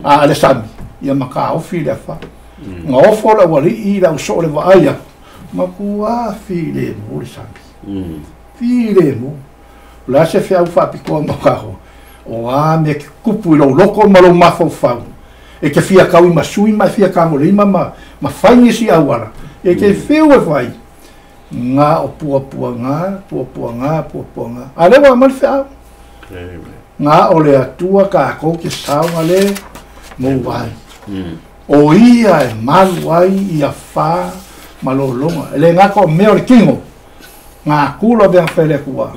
A le sami. Ia maka ofi lea wha. Nga ofo la wali i la uso le vaai aku. Makua fi le mo le sami. Fi le mo. La se whiau whapikoa makaho. O a mea ke kupu i lau loko ma lau mawhau. E ke whia kau i masui ma whia kango lima ma whaingi si awara. E ke whiu e whai. Ngā o pua pua ngā, pua pua ngā, pua pua ngā. A lewa amali whiau. Ngā o le atua ka ako ke saunga le mō wai. O ia e malu ai ia whā malolonga. E le ngā ko mea o le kingo. Ngā kula bea whele kua.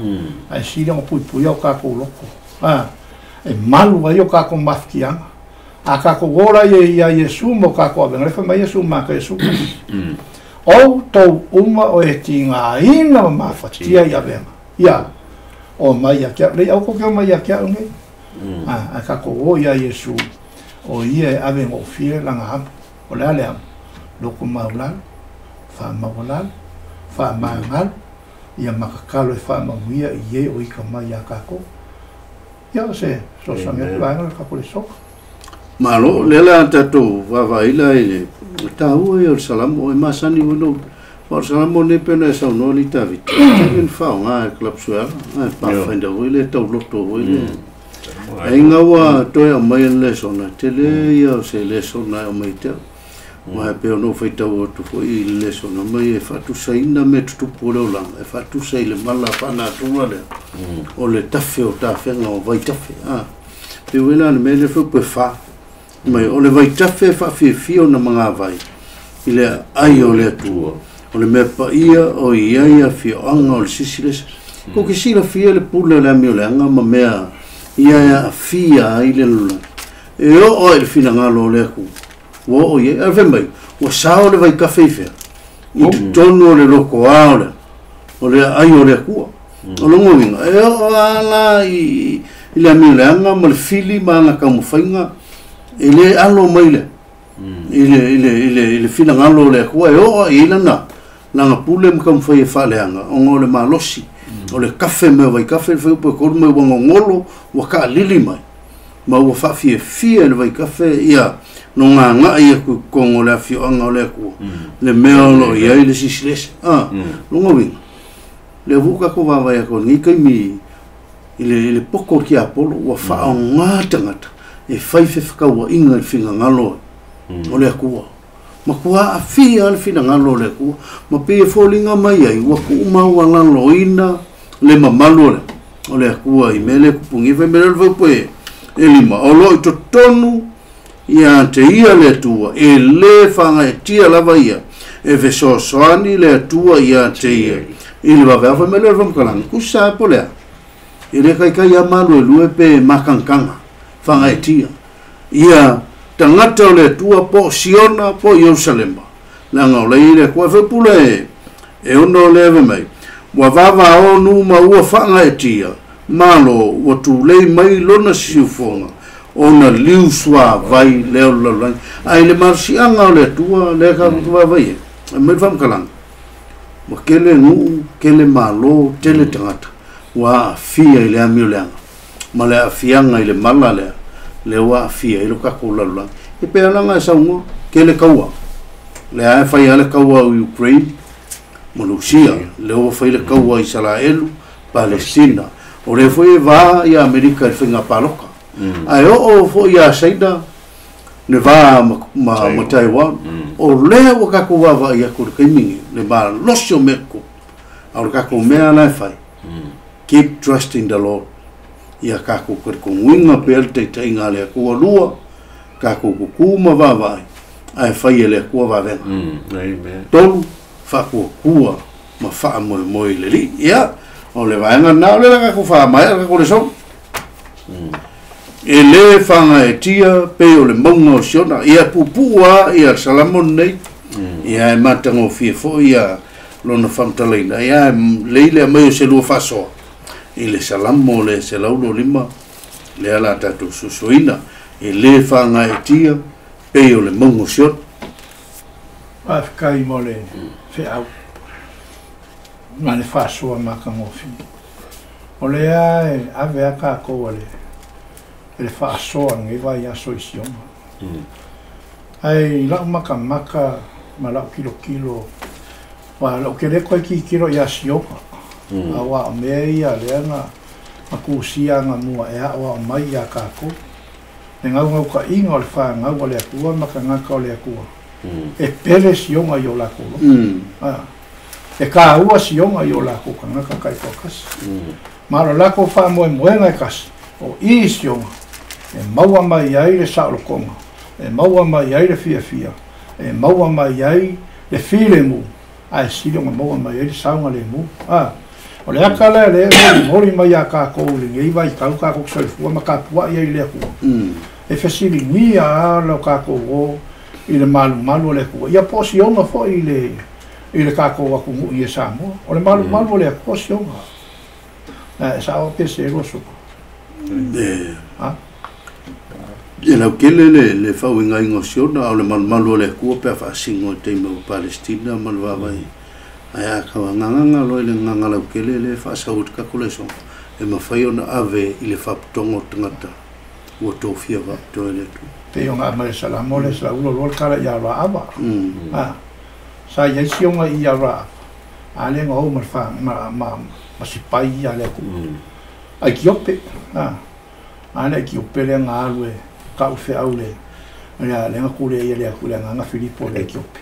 Ai siri o pui pui au kako loko. E malu ai o kako mawhikianga. A kako ora ia Yesu mo kako awenga. Le whamai Yesu maka Yesu. O tau uma o e tinga ina ma mawhatia i awenga. Ia. O mai a kia. Lei au ko kia mai a kia unge. A kako o ia Yesu. O ia e awenga o fie langa hamu. O lea lea. Loko maulalo. Wha maulalo. Wha maangalo. Ia makakalo e whaamamuia i e o ika mai a kako. Ia se sosangi atu laenga le kako le soka. Malo, le la tātou vavaila i le tāua i o le salamo e masani wano. O le salamo ne pena e saunoa li tāviti. Tēngen whao ngā e klapsuara, e pāwhainda hoi le, tauloto hoi le. E inga ua toe au mai le lesona, te le ia o se lesona e au mai te au. Wa e peo no whaitau atu fo i le lesona mai e whatusaina me tutupu o leo langa, e whatusai le mala whanatura lea, o le tawhe o tāwhenga o vai tawhe. Pe wela le mele whau pe wha, mai o le vai tawhe whawhiwhio na mga vai, i le ai o le atua, o le mea paia o iaia whioanga o le sisilesa. Ko ke sila fia le pule o le ami o le anga ma mea iaia awhia ai le lula. E o o e le whinangalo o le aku. Ua o ia, a mai, ua sao le vai kafe i whea. I te tonu o le loko a o le, o le ai o le akua. O longo winga, e o ala i le ami o le anga ma le fili ma anga kaumawhainga, e le alo mai le, i le whinangalo o le akua, e o a i lana, langa pule ma kaumawhai e whaaleanga, o ngā o le malosi, o le kafe mea vai kafe, le whai upe koru mai wangongolo, ua ka lili mai. Ma ua whawhia fia le vai kafe, ia, no ngā ngai aku kongo le awhioanga o le akua. Le mea o lo ia i le sisilese. Longa winga. Le vuka ko wawai ako ngi kaimi i le poko ki Apollo ua wha o ngā tangata e whai whewhakaua inga le whinga ngalo o le akua. Ma kua awhia le whinga ngalo o le akua. Ma pe fōlinga mai ai ua kuumau alalo ina le mamalu o le akua i mele kupungi whai mele le waupoe e lima. O lo i totonu ia te ia le atua, e le whanga e tia lava ia, e fesoasoani le atua ia te ia. I le wawea wha mele whamkalanga, kusa po lea. E le kai kai a malu e lue pe makankanga, whanga e tia. Ia tangata o le atua po Siona po Yerusalema. Langa o le i le kua whepule e ono le ewe mai. Wa wawa o nu ma ua whanga e tia, malo ua tūlei mai lona siufonga. Ona liu sua vai leo lalolagi. Ai le marsianga o le atua le ka vai vai e. Mai whamkalanga. Wa kele nguu, kele malo, tele tangata. Wa awhia i le ami o le anga. Ma le awhianga i le mala lea. Le wa awhia i lo kako lalolagi. E pēa langa e saungoa, kele kaua. Le ae whai ale kaua o Ukraine, ma Lucia. Le oa whai le kaua Israelu, Palestina. O lea foi e va ia Amerika i le faiga paloka. Ae oo foi ia Saina le va ma Taiwan. O lea ua tatou vaavaai atu i le taimi lenei, le malosi o mea tutupu. A o le tatou mea la e fai, keep trusting the Lord. Ia tatou talitonuina pea le taitaiga a le Atua lua, tatou tutu ma vaavaai, ae fai e le Atua vavega. Tolu, faatuatua ma faamoemoe i le Alii. Ia, o le vaega lena, o lea la tatou faamaea le tatou lesona. E lē fagaetia pei o le mauga o Siona. Ia puupuu lava ia le Salamo lenei, ia e matagofie foi ia lona faamatalaina, ia e lelei le aumai o se lua faasoa i le Salamo le 125 lea la tatou susuina. E lē fagaetia pei o le mauga o Siona. Faafetai mo le feau ma le faasoa matagofie. O lea e ave a tatou e le faasoa lenei vaiaso i Siona. Ae i lau makamaka ma lau tilotilo, wa lau ke le koe tilotilo ia Siona. Auā o mea ia lea na tusia agamua e aoao mai iā tatou. Le naunautaiga o le fanau a le Atua ma tagata o le Atua, e pele Siona i o latou loto. E taua Siona i o latou tagata taitoatasi. Ma o le latou faamoemoega e tasi, o i Siona, e maua mai ai le saolotoga, e maua mai ai le fiafia, e maua mai ai le filemu, ae sili ona maua mai ai le saogalemu. O le aka lea lea e molimoli mai iā tatou i lenei vaitau tatou te soifua ma tapuai ai i le Atua. E fesiligia lava lo tatou o i le malumalu o le Atua. Ia po o Siona foi i le tatou atunuu i Samoa. O le malumalu o le Atua o Siona. E sao pe se lua suka. E lautele le faauigaina o Siona, a o le malumalu o le Atua pe a faasino i taimi o Palestina ma le vaavaai. Ae a tauagaga loa i le agaga lautele lea e faasau ai le tatou lesona, e mafai ona ave i le faapotoga o tagata ua tofia faapitoa e le Atua. Pei ona aumai e Salamo le 122 le tala ia Raava. Sa i ai Siona i ia Raava, a lea na o ma le ma sipai ia le atunuu. Aitiope, a le Aitiope lea na alu e tau feau le lea na tule ai e le Atua le agaga Filipo le Aitiope.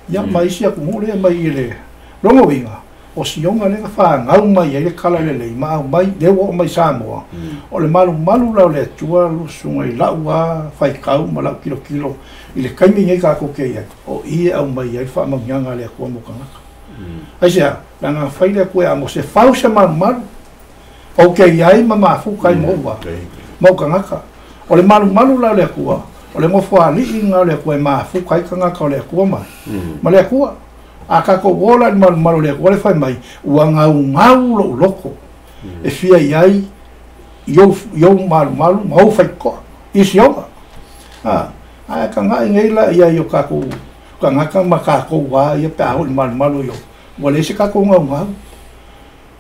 Ia ma isi atunuu lea mai i le lona uiga, o Siona lea na fanau mai ai le tala lelei ma aumai lea ua oo mai Samoa. O le malumalu la o le Atua lusuga i lau a faitau ma lau tilotilo i le taimi nei tatou te i ai, o i e aumai ai le faamanuiaga a le Atua mo tagata. Aisea, leaga na fai le Atua e Amose, fau se malumalu ou te i ai ma mafuta ai ma ou a ma ou tagata. O le malumalu la o le Atua, o le nofoalii lena o le Atua e mafuta ai tagata o le Atua mai ma le Atua. A tatou ola i le malumalu o le Atua le fai mai, ua gaugau lou loto e fia i ai i ou malumalu ma ou faitotoa i Siona. Ae tagai nei la i ai o tatou tagata ma tatou a ia pe a oo i le malumalu i o, ua leai se tatou gaugau.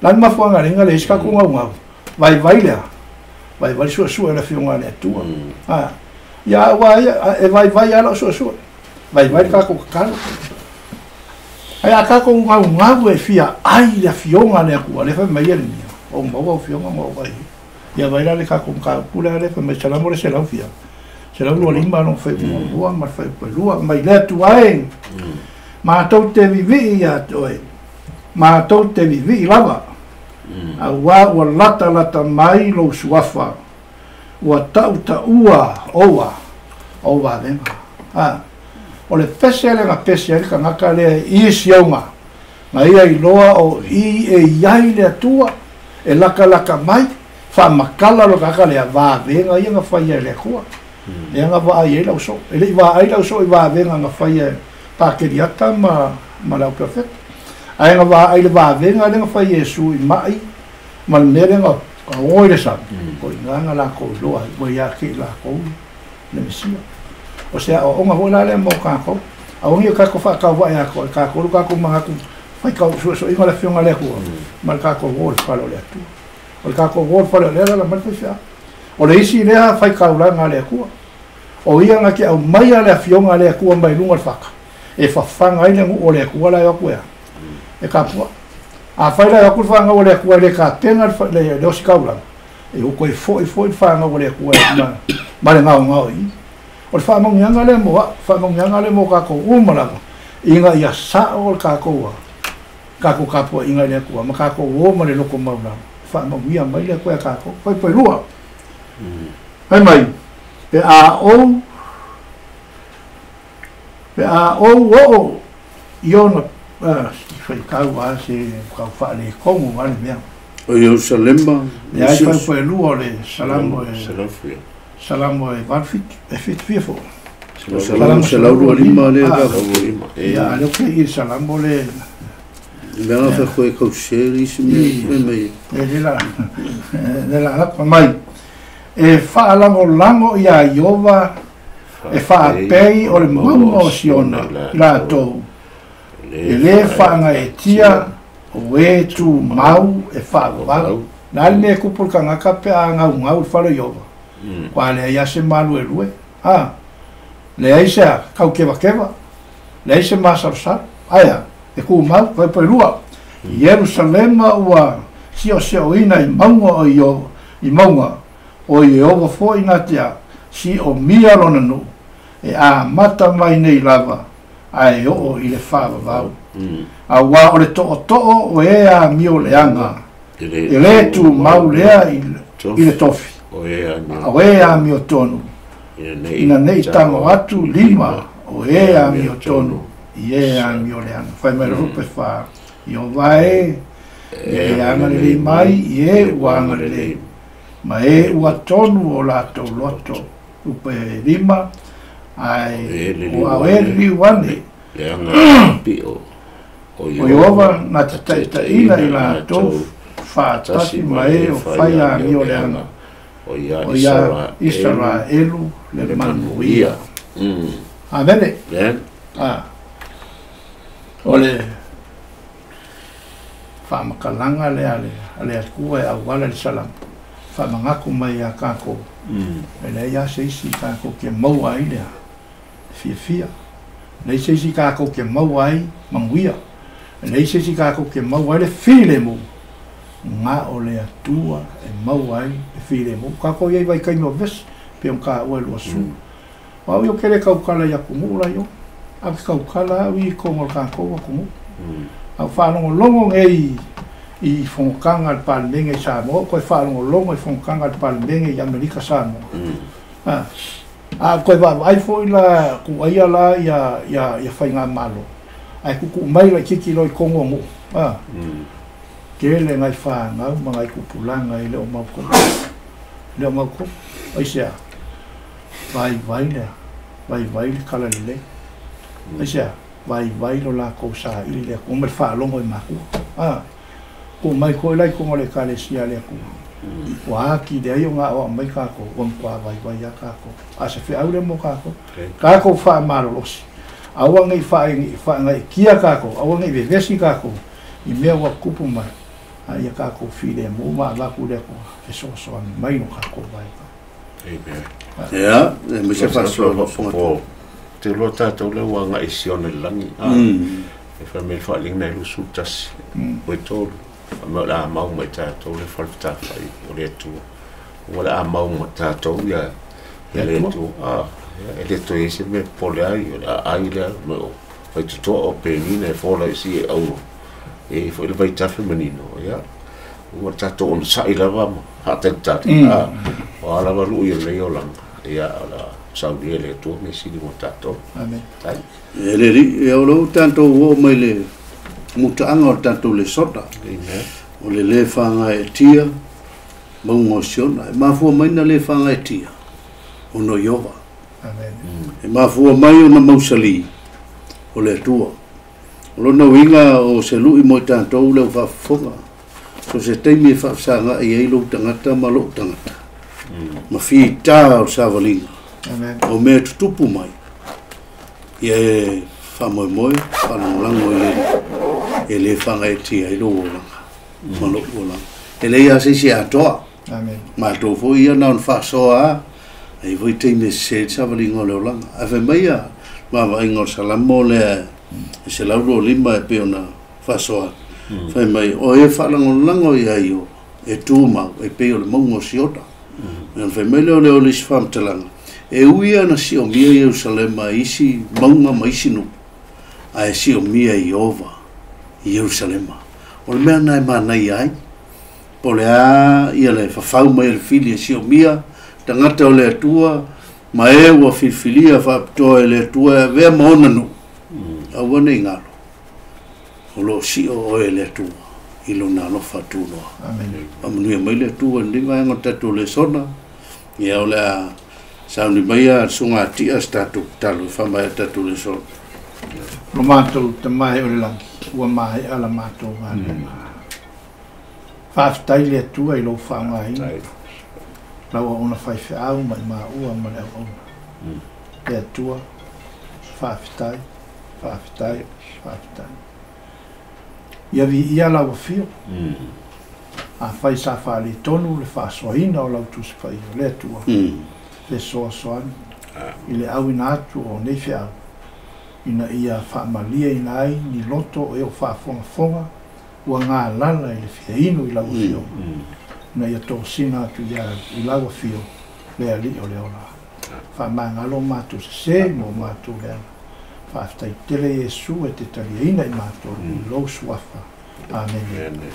La le mafuaaga lea na leai se tatou gaugau, vaivai lea, vaivai le suesue o le Afioga a le Atua. Ia au a ia, e vaivai lava lau suesue, vaivai le tatou tatalo. Ae a tatou gaugau e fia ai le Afioga a le Atua, lea fai mai Ieremia, ou maua au afioga ma ou vaai. Ia vai la le tatou mataupu lea lea fai mai Salamo le 100 fia, 125 lona fuaiupu muamua ma le fuaiupu lua, mai le Atua e, matou te vivii ia te oe, matou te vivii lava, auā ua latalata mai lou suafa, ua tautaua oua ou vavega. O le pese lea na pese ai le tagata lea i Siona, na ia iloa o i e i ai le Atua, e latalata mai, faamatala lo tagata lea, vavega ia na faia e le Atua. Lea na vaai ai lau soo. E le i vaai lau soo i vavega na faia e Pakeliata ma le au perofeta. Ae na vaai le vavega lea na faia e Iesu i mai ma le mea lea na o i le sami, o i ina na latou iloa ai, ua ia te i latou le Mesia. O se aoaoga foi la lea mo tatou. Aua ne i o tatou faatauvae atoa e tatou lo tatou manatu faitau suesueina o le Afioga a le Atua ma le tatou o i le fale o le Atua. O le tatou o i le fale o le alaala mai le faifeau. O le isi lea faitaulaga a le Atua, o ia na te aumaia le Afioga a le Atua mai luga o le fata, e fafaga ai le nuu o le Atua la e o atu e a, e tapuai. A fai la aku whanga o le akua le ka tenga le le osikaula. E o koe foi foi whanga o le akua ma le ngao ngao i. O le whamangianga le moa, whamangianga le mo kako umalava. Inga ia sa o le kako kako kapua inga le akua, ma kako o ma le loko maula. Whamangia mai le akua kako, fai pai lua. Fai mai, pe a o, pe a o o iona, fai kau a se kau whaale kongo a le mea. O Yerusalema. Le ai fai pai lua o le salamo e... Salamo e valfit, e fit fiafo. Salamo selauru lima le ka. Ia, le ke i salamo le. Mea fa koe kau seri si me me. E le la. Le la la mai. E fa lango lango ia Iova e fa pei o le mauga o Siona la tou. E le fa e tia o e tu mau e fa vau. Na le kupu kanga pe a ngau ngau fa le Iova. Kwa le ia se malu e lue. Ha. Le ai se kau keva keva. Le ai se masar aia e ku mau kai pe lua. Jerusalema ua sio sio ina i maunga o Iova i maunga o Iova fo ina tia si o mia lona nu e a mata mai nei lava ai o i le whaavavau. A wā o le to'o to'o o e a mio leanga e le tu mau lea i le tofi. O e a mio tonu ina nei tango atu lima o e a mio tonu i e a mio leanga. Whai mai rupe wha i o vae e anga lelei mai i e ua anga lelei ma e ua tonu o latou loto upe lima ai o e liu ane leanga pio o Iova na te taitaina i latou whaatasi ma e o whai a mio leanga o ia Israelu le manuia. Amene. O le whaamakalanga le ale atua e awala le salam whaamangako mai a kākou e le ia se isi kākou ke maua ai lea fia fia le se isi kākou ke maua ai manguia le se isi kākou ke maua ai le filemu ngā o le atua e maua ai le filemu kākou iai vai kaimi o vesi pe o kā ua lua su wau yo kele kaukala ia kumu la yo a kaukala au i kongo kākou a kumu au whaalongolongo ngei i whongokanga le Palemenge i Samoa, koe whaalongolongo i whongokanga le Palemenge i Amerika Samoa. A koe vaavai foi la kuaia la ia whainga malo. Ai kuku mai la kiki loi kongo mo. Kele ngai whaangau ma ngai kupulanga i leo mau koko. Leo mau koko. Ai sea. Vai vai lea. Vai vai le kala lelei. Ai sea. Vai vai lo la kou sa i le ko me whaalongo i makua. Ko mai koe lai kongo le kalesia le akua. Wa ki le ai o ngā oa mai kākou, o mkua vai vai a kākou. A se whiau le mo kākou. Kākou wha marolosi. Aua ngai wha ngai kia kākou, aua ngai vevesi kākou. I mea ua kupu mai. A ia kākou while mo ma laku le akua. E so mai no kākou vai. Amen. Ia, e me se whasoa. Te loa tātou le ua ngai sione langi. E wha me wha linga i lusu tasi. O e tōru. Ma la mau mai tātou le whalwhitawhai o le atua. Ua la mau mai tātou ia le atua. E le toi ese me pole ai, o le ai lea, me o whai tutoa o penina e whola i si e auro. E whai le vaitafe manino, ia. Ua tātou ona sai lava ma haatau tātou. O alava lu i o lei o langa. Ia, o la sauni e le atua me sini mo tātou. Amen. E le ri, e o lau tātou o mai le mutaanga o tātou le sota. Amen. O le le whanga e tia, maunga o Siona. E mafua mai na le whanga e tia, o no Iova. Amen. E mafua mai o na mausali, o le atua. O lona uiga o se lui mo i tātou le o whaafofoga. So se teimi e whaafsanga i ei lou tangata ma lou tangata. Ma whita o savalinga. Amen. O mea tutupu mai. Ia e whamoemoe, whalangolango i le e le whanga e tia i lou olanga, ma lou olanga. E le ia se se atoa. Amen. Ma tō fo ia na on whasoa a, e voi teime se savalinga o le olanga. A whai mai a, ma vainga o salamo le e se lauro lima e pe ona whasoa. Fai mai, o e faalagolago iā Ieova, e tumau, e pei o le mauga o Siona. Ona fai mai lea o le isi faamatalaga, e ui lava ina siomia Ierusalema e isi mauga ma isi nuu, ae siomia e Ieova Ierusalema. O le mea lena e manaia ai, po o le a le fafau mai o le fili e siomia tagata o le Atua ma e ua filifilia faapitoa e le Atua e avea ma ona nuu, aua ne i galo, o lo o sio oe e le Atua i Lona alofa tunoa. Faamanuia mai le Atua i lenei vaega o le tatou lesona. Ia, o le a sauni mai a le susuga a Tia se tatou tatalo e faamaea le tatou lesona. Lo matou Tama e o le lagi, ua maea la matou galuega. Faafetai le Atua i lou faaaogaina, lau auauna faifeau ma i maua ma le auauna. Le Atua, faafetai, faafetai, faafetai. Ia viia lau afio. Afai sa faaletonu le faasoaina o lau Tusi Paia, le Atua, fesoasoani i le auina atu o nei feau, ina ia faamalieina ai ni loto o e o faafogafoga ua galala i le fia inu i lau afioga, ina ia tosina atu i lau afio le Alii o le ola. Faamagalo matou sesē ma o matou leaga. Faafetai tele Iesu e te taliaina i matou i lou suafa. Amene.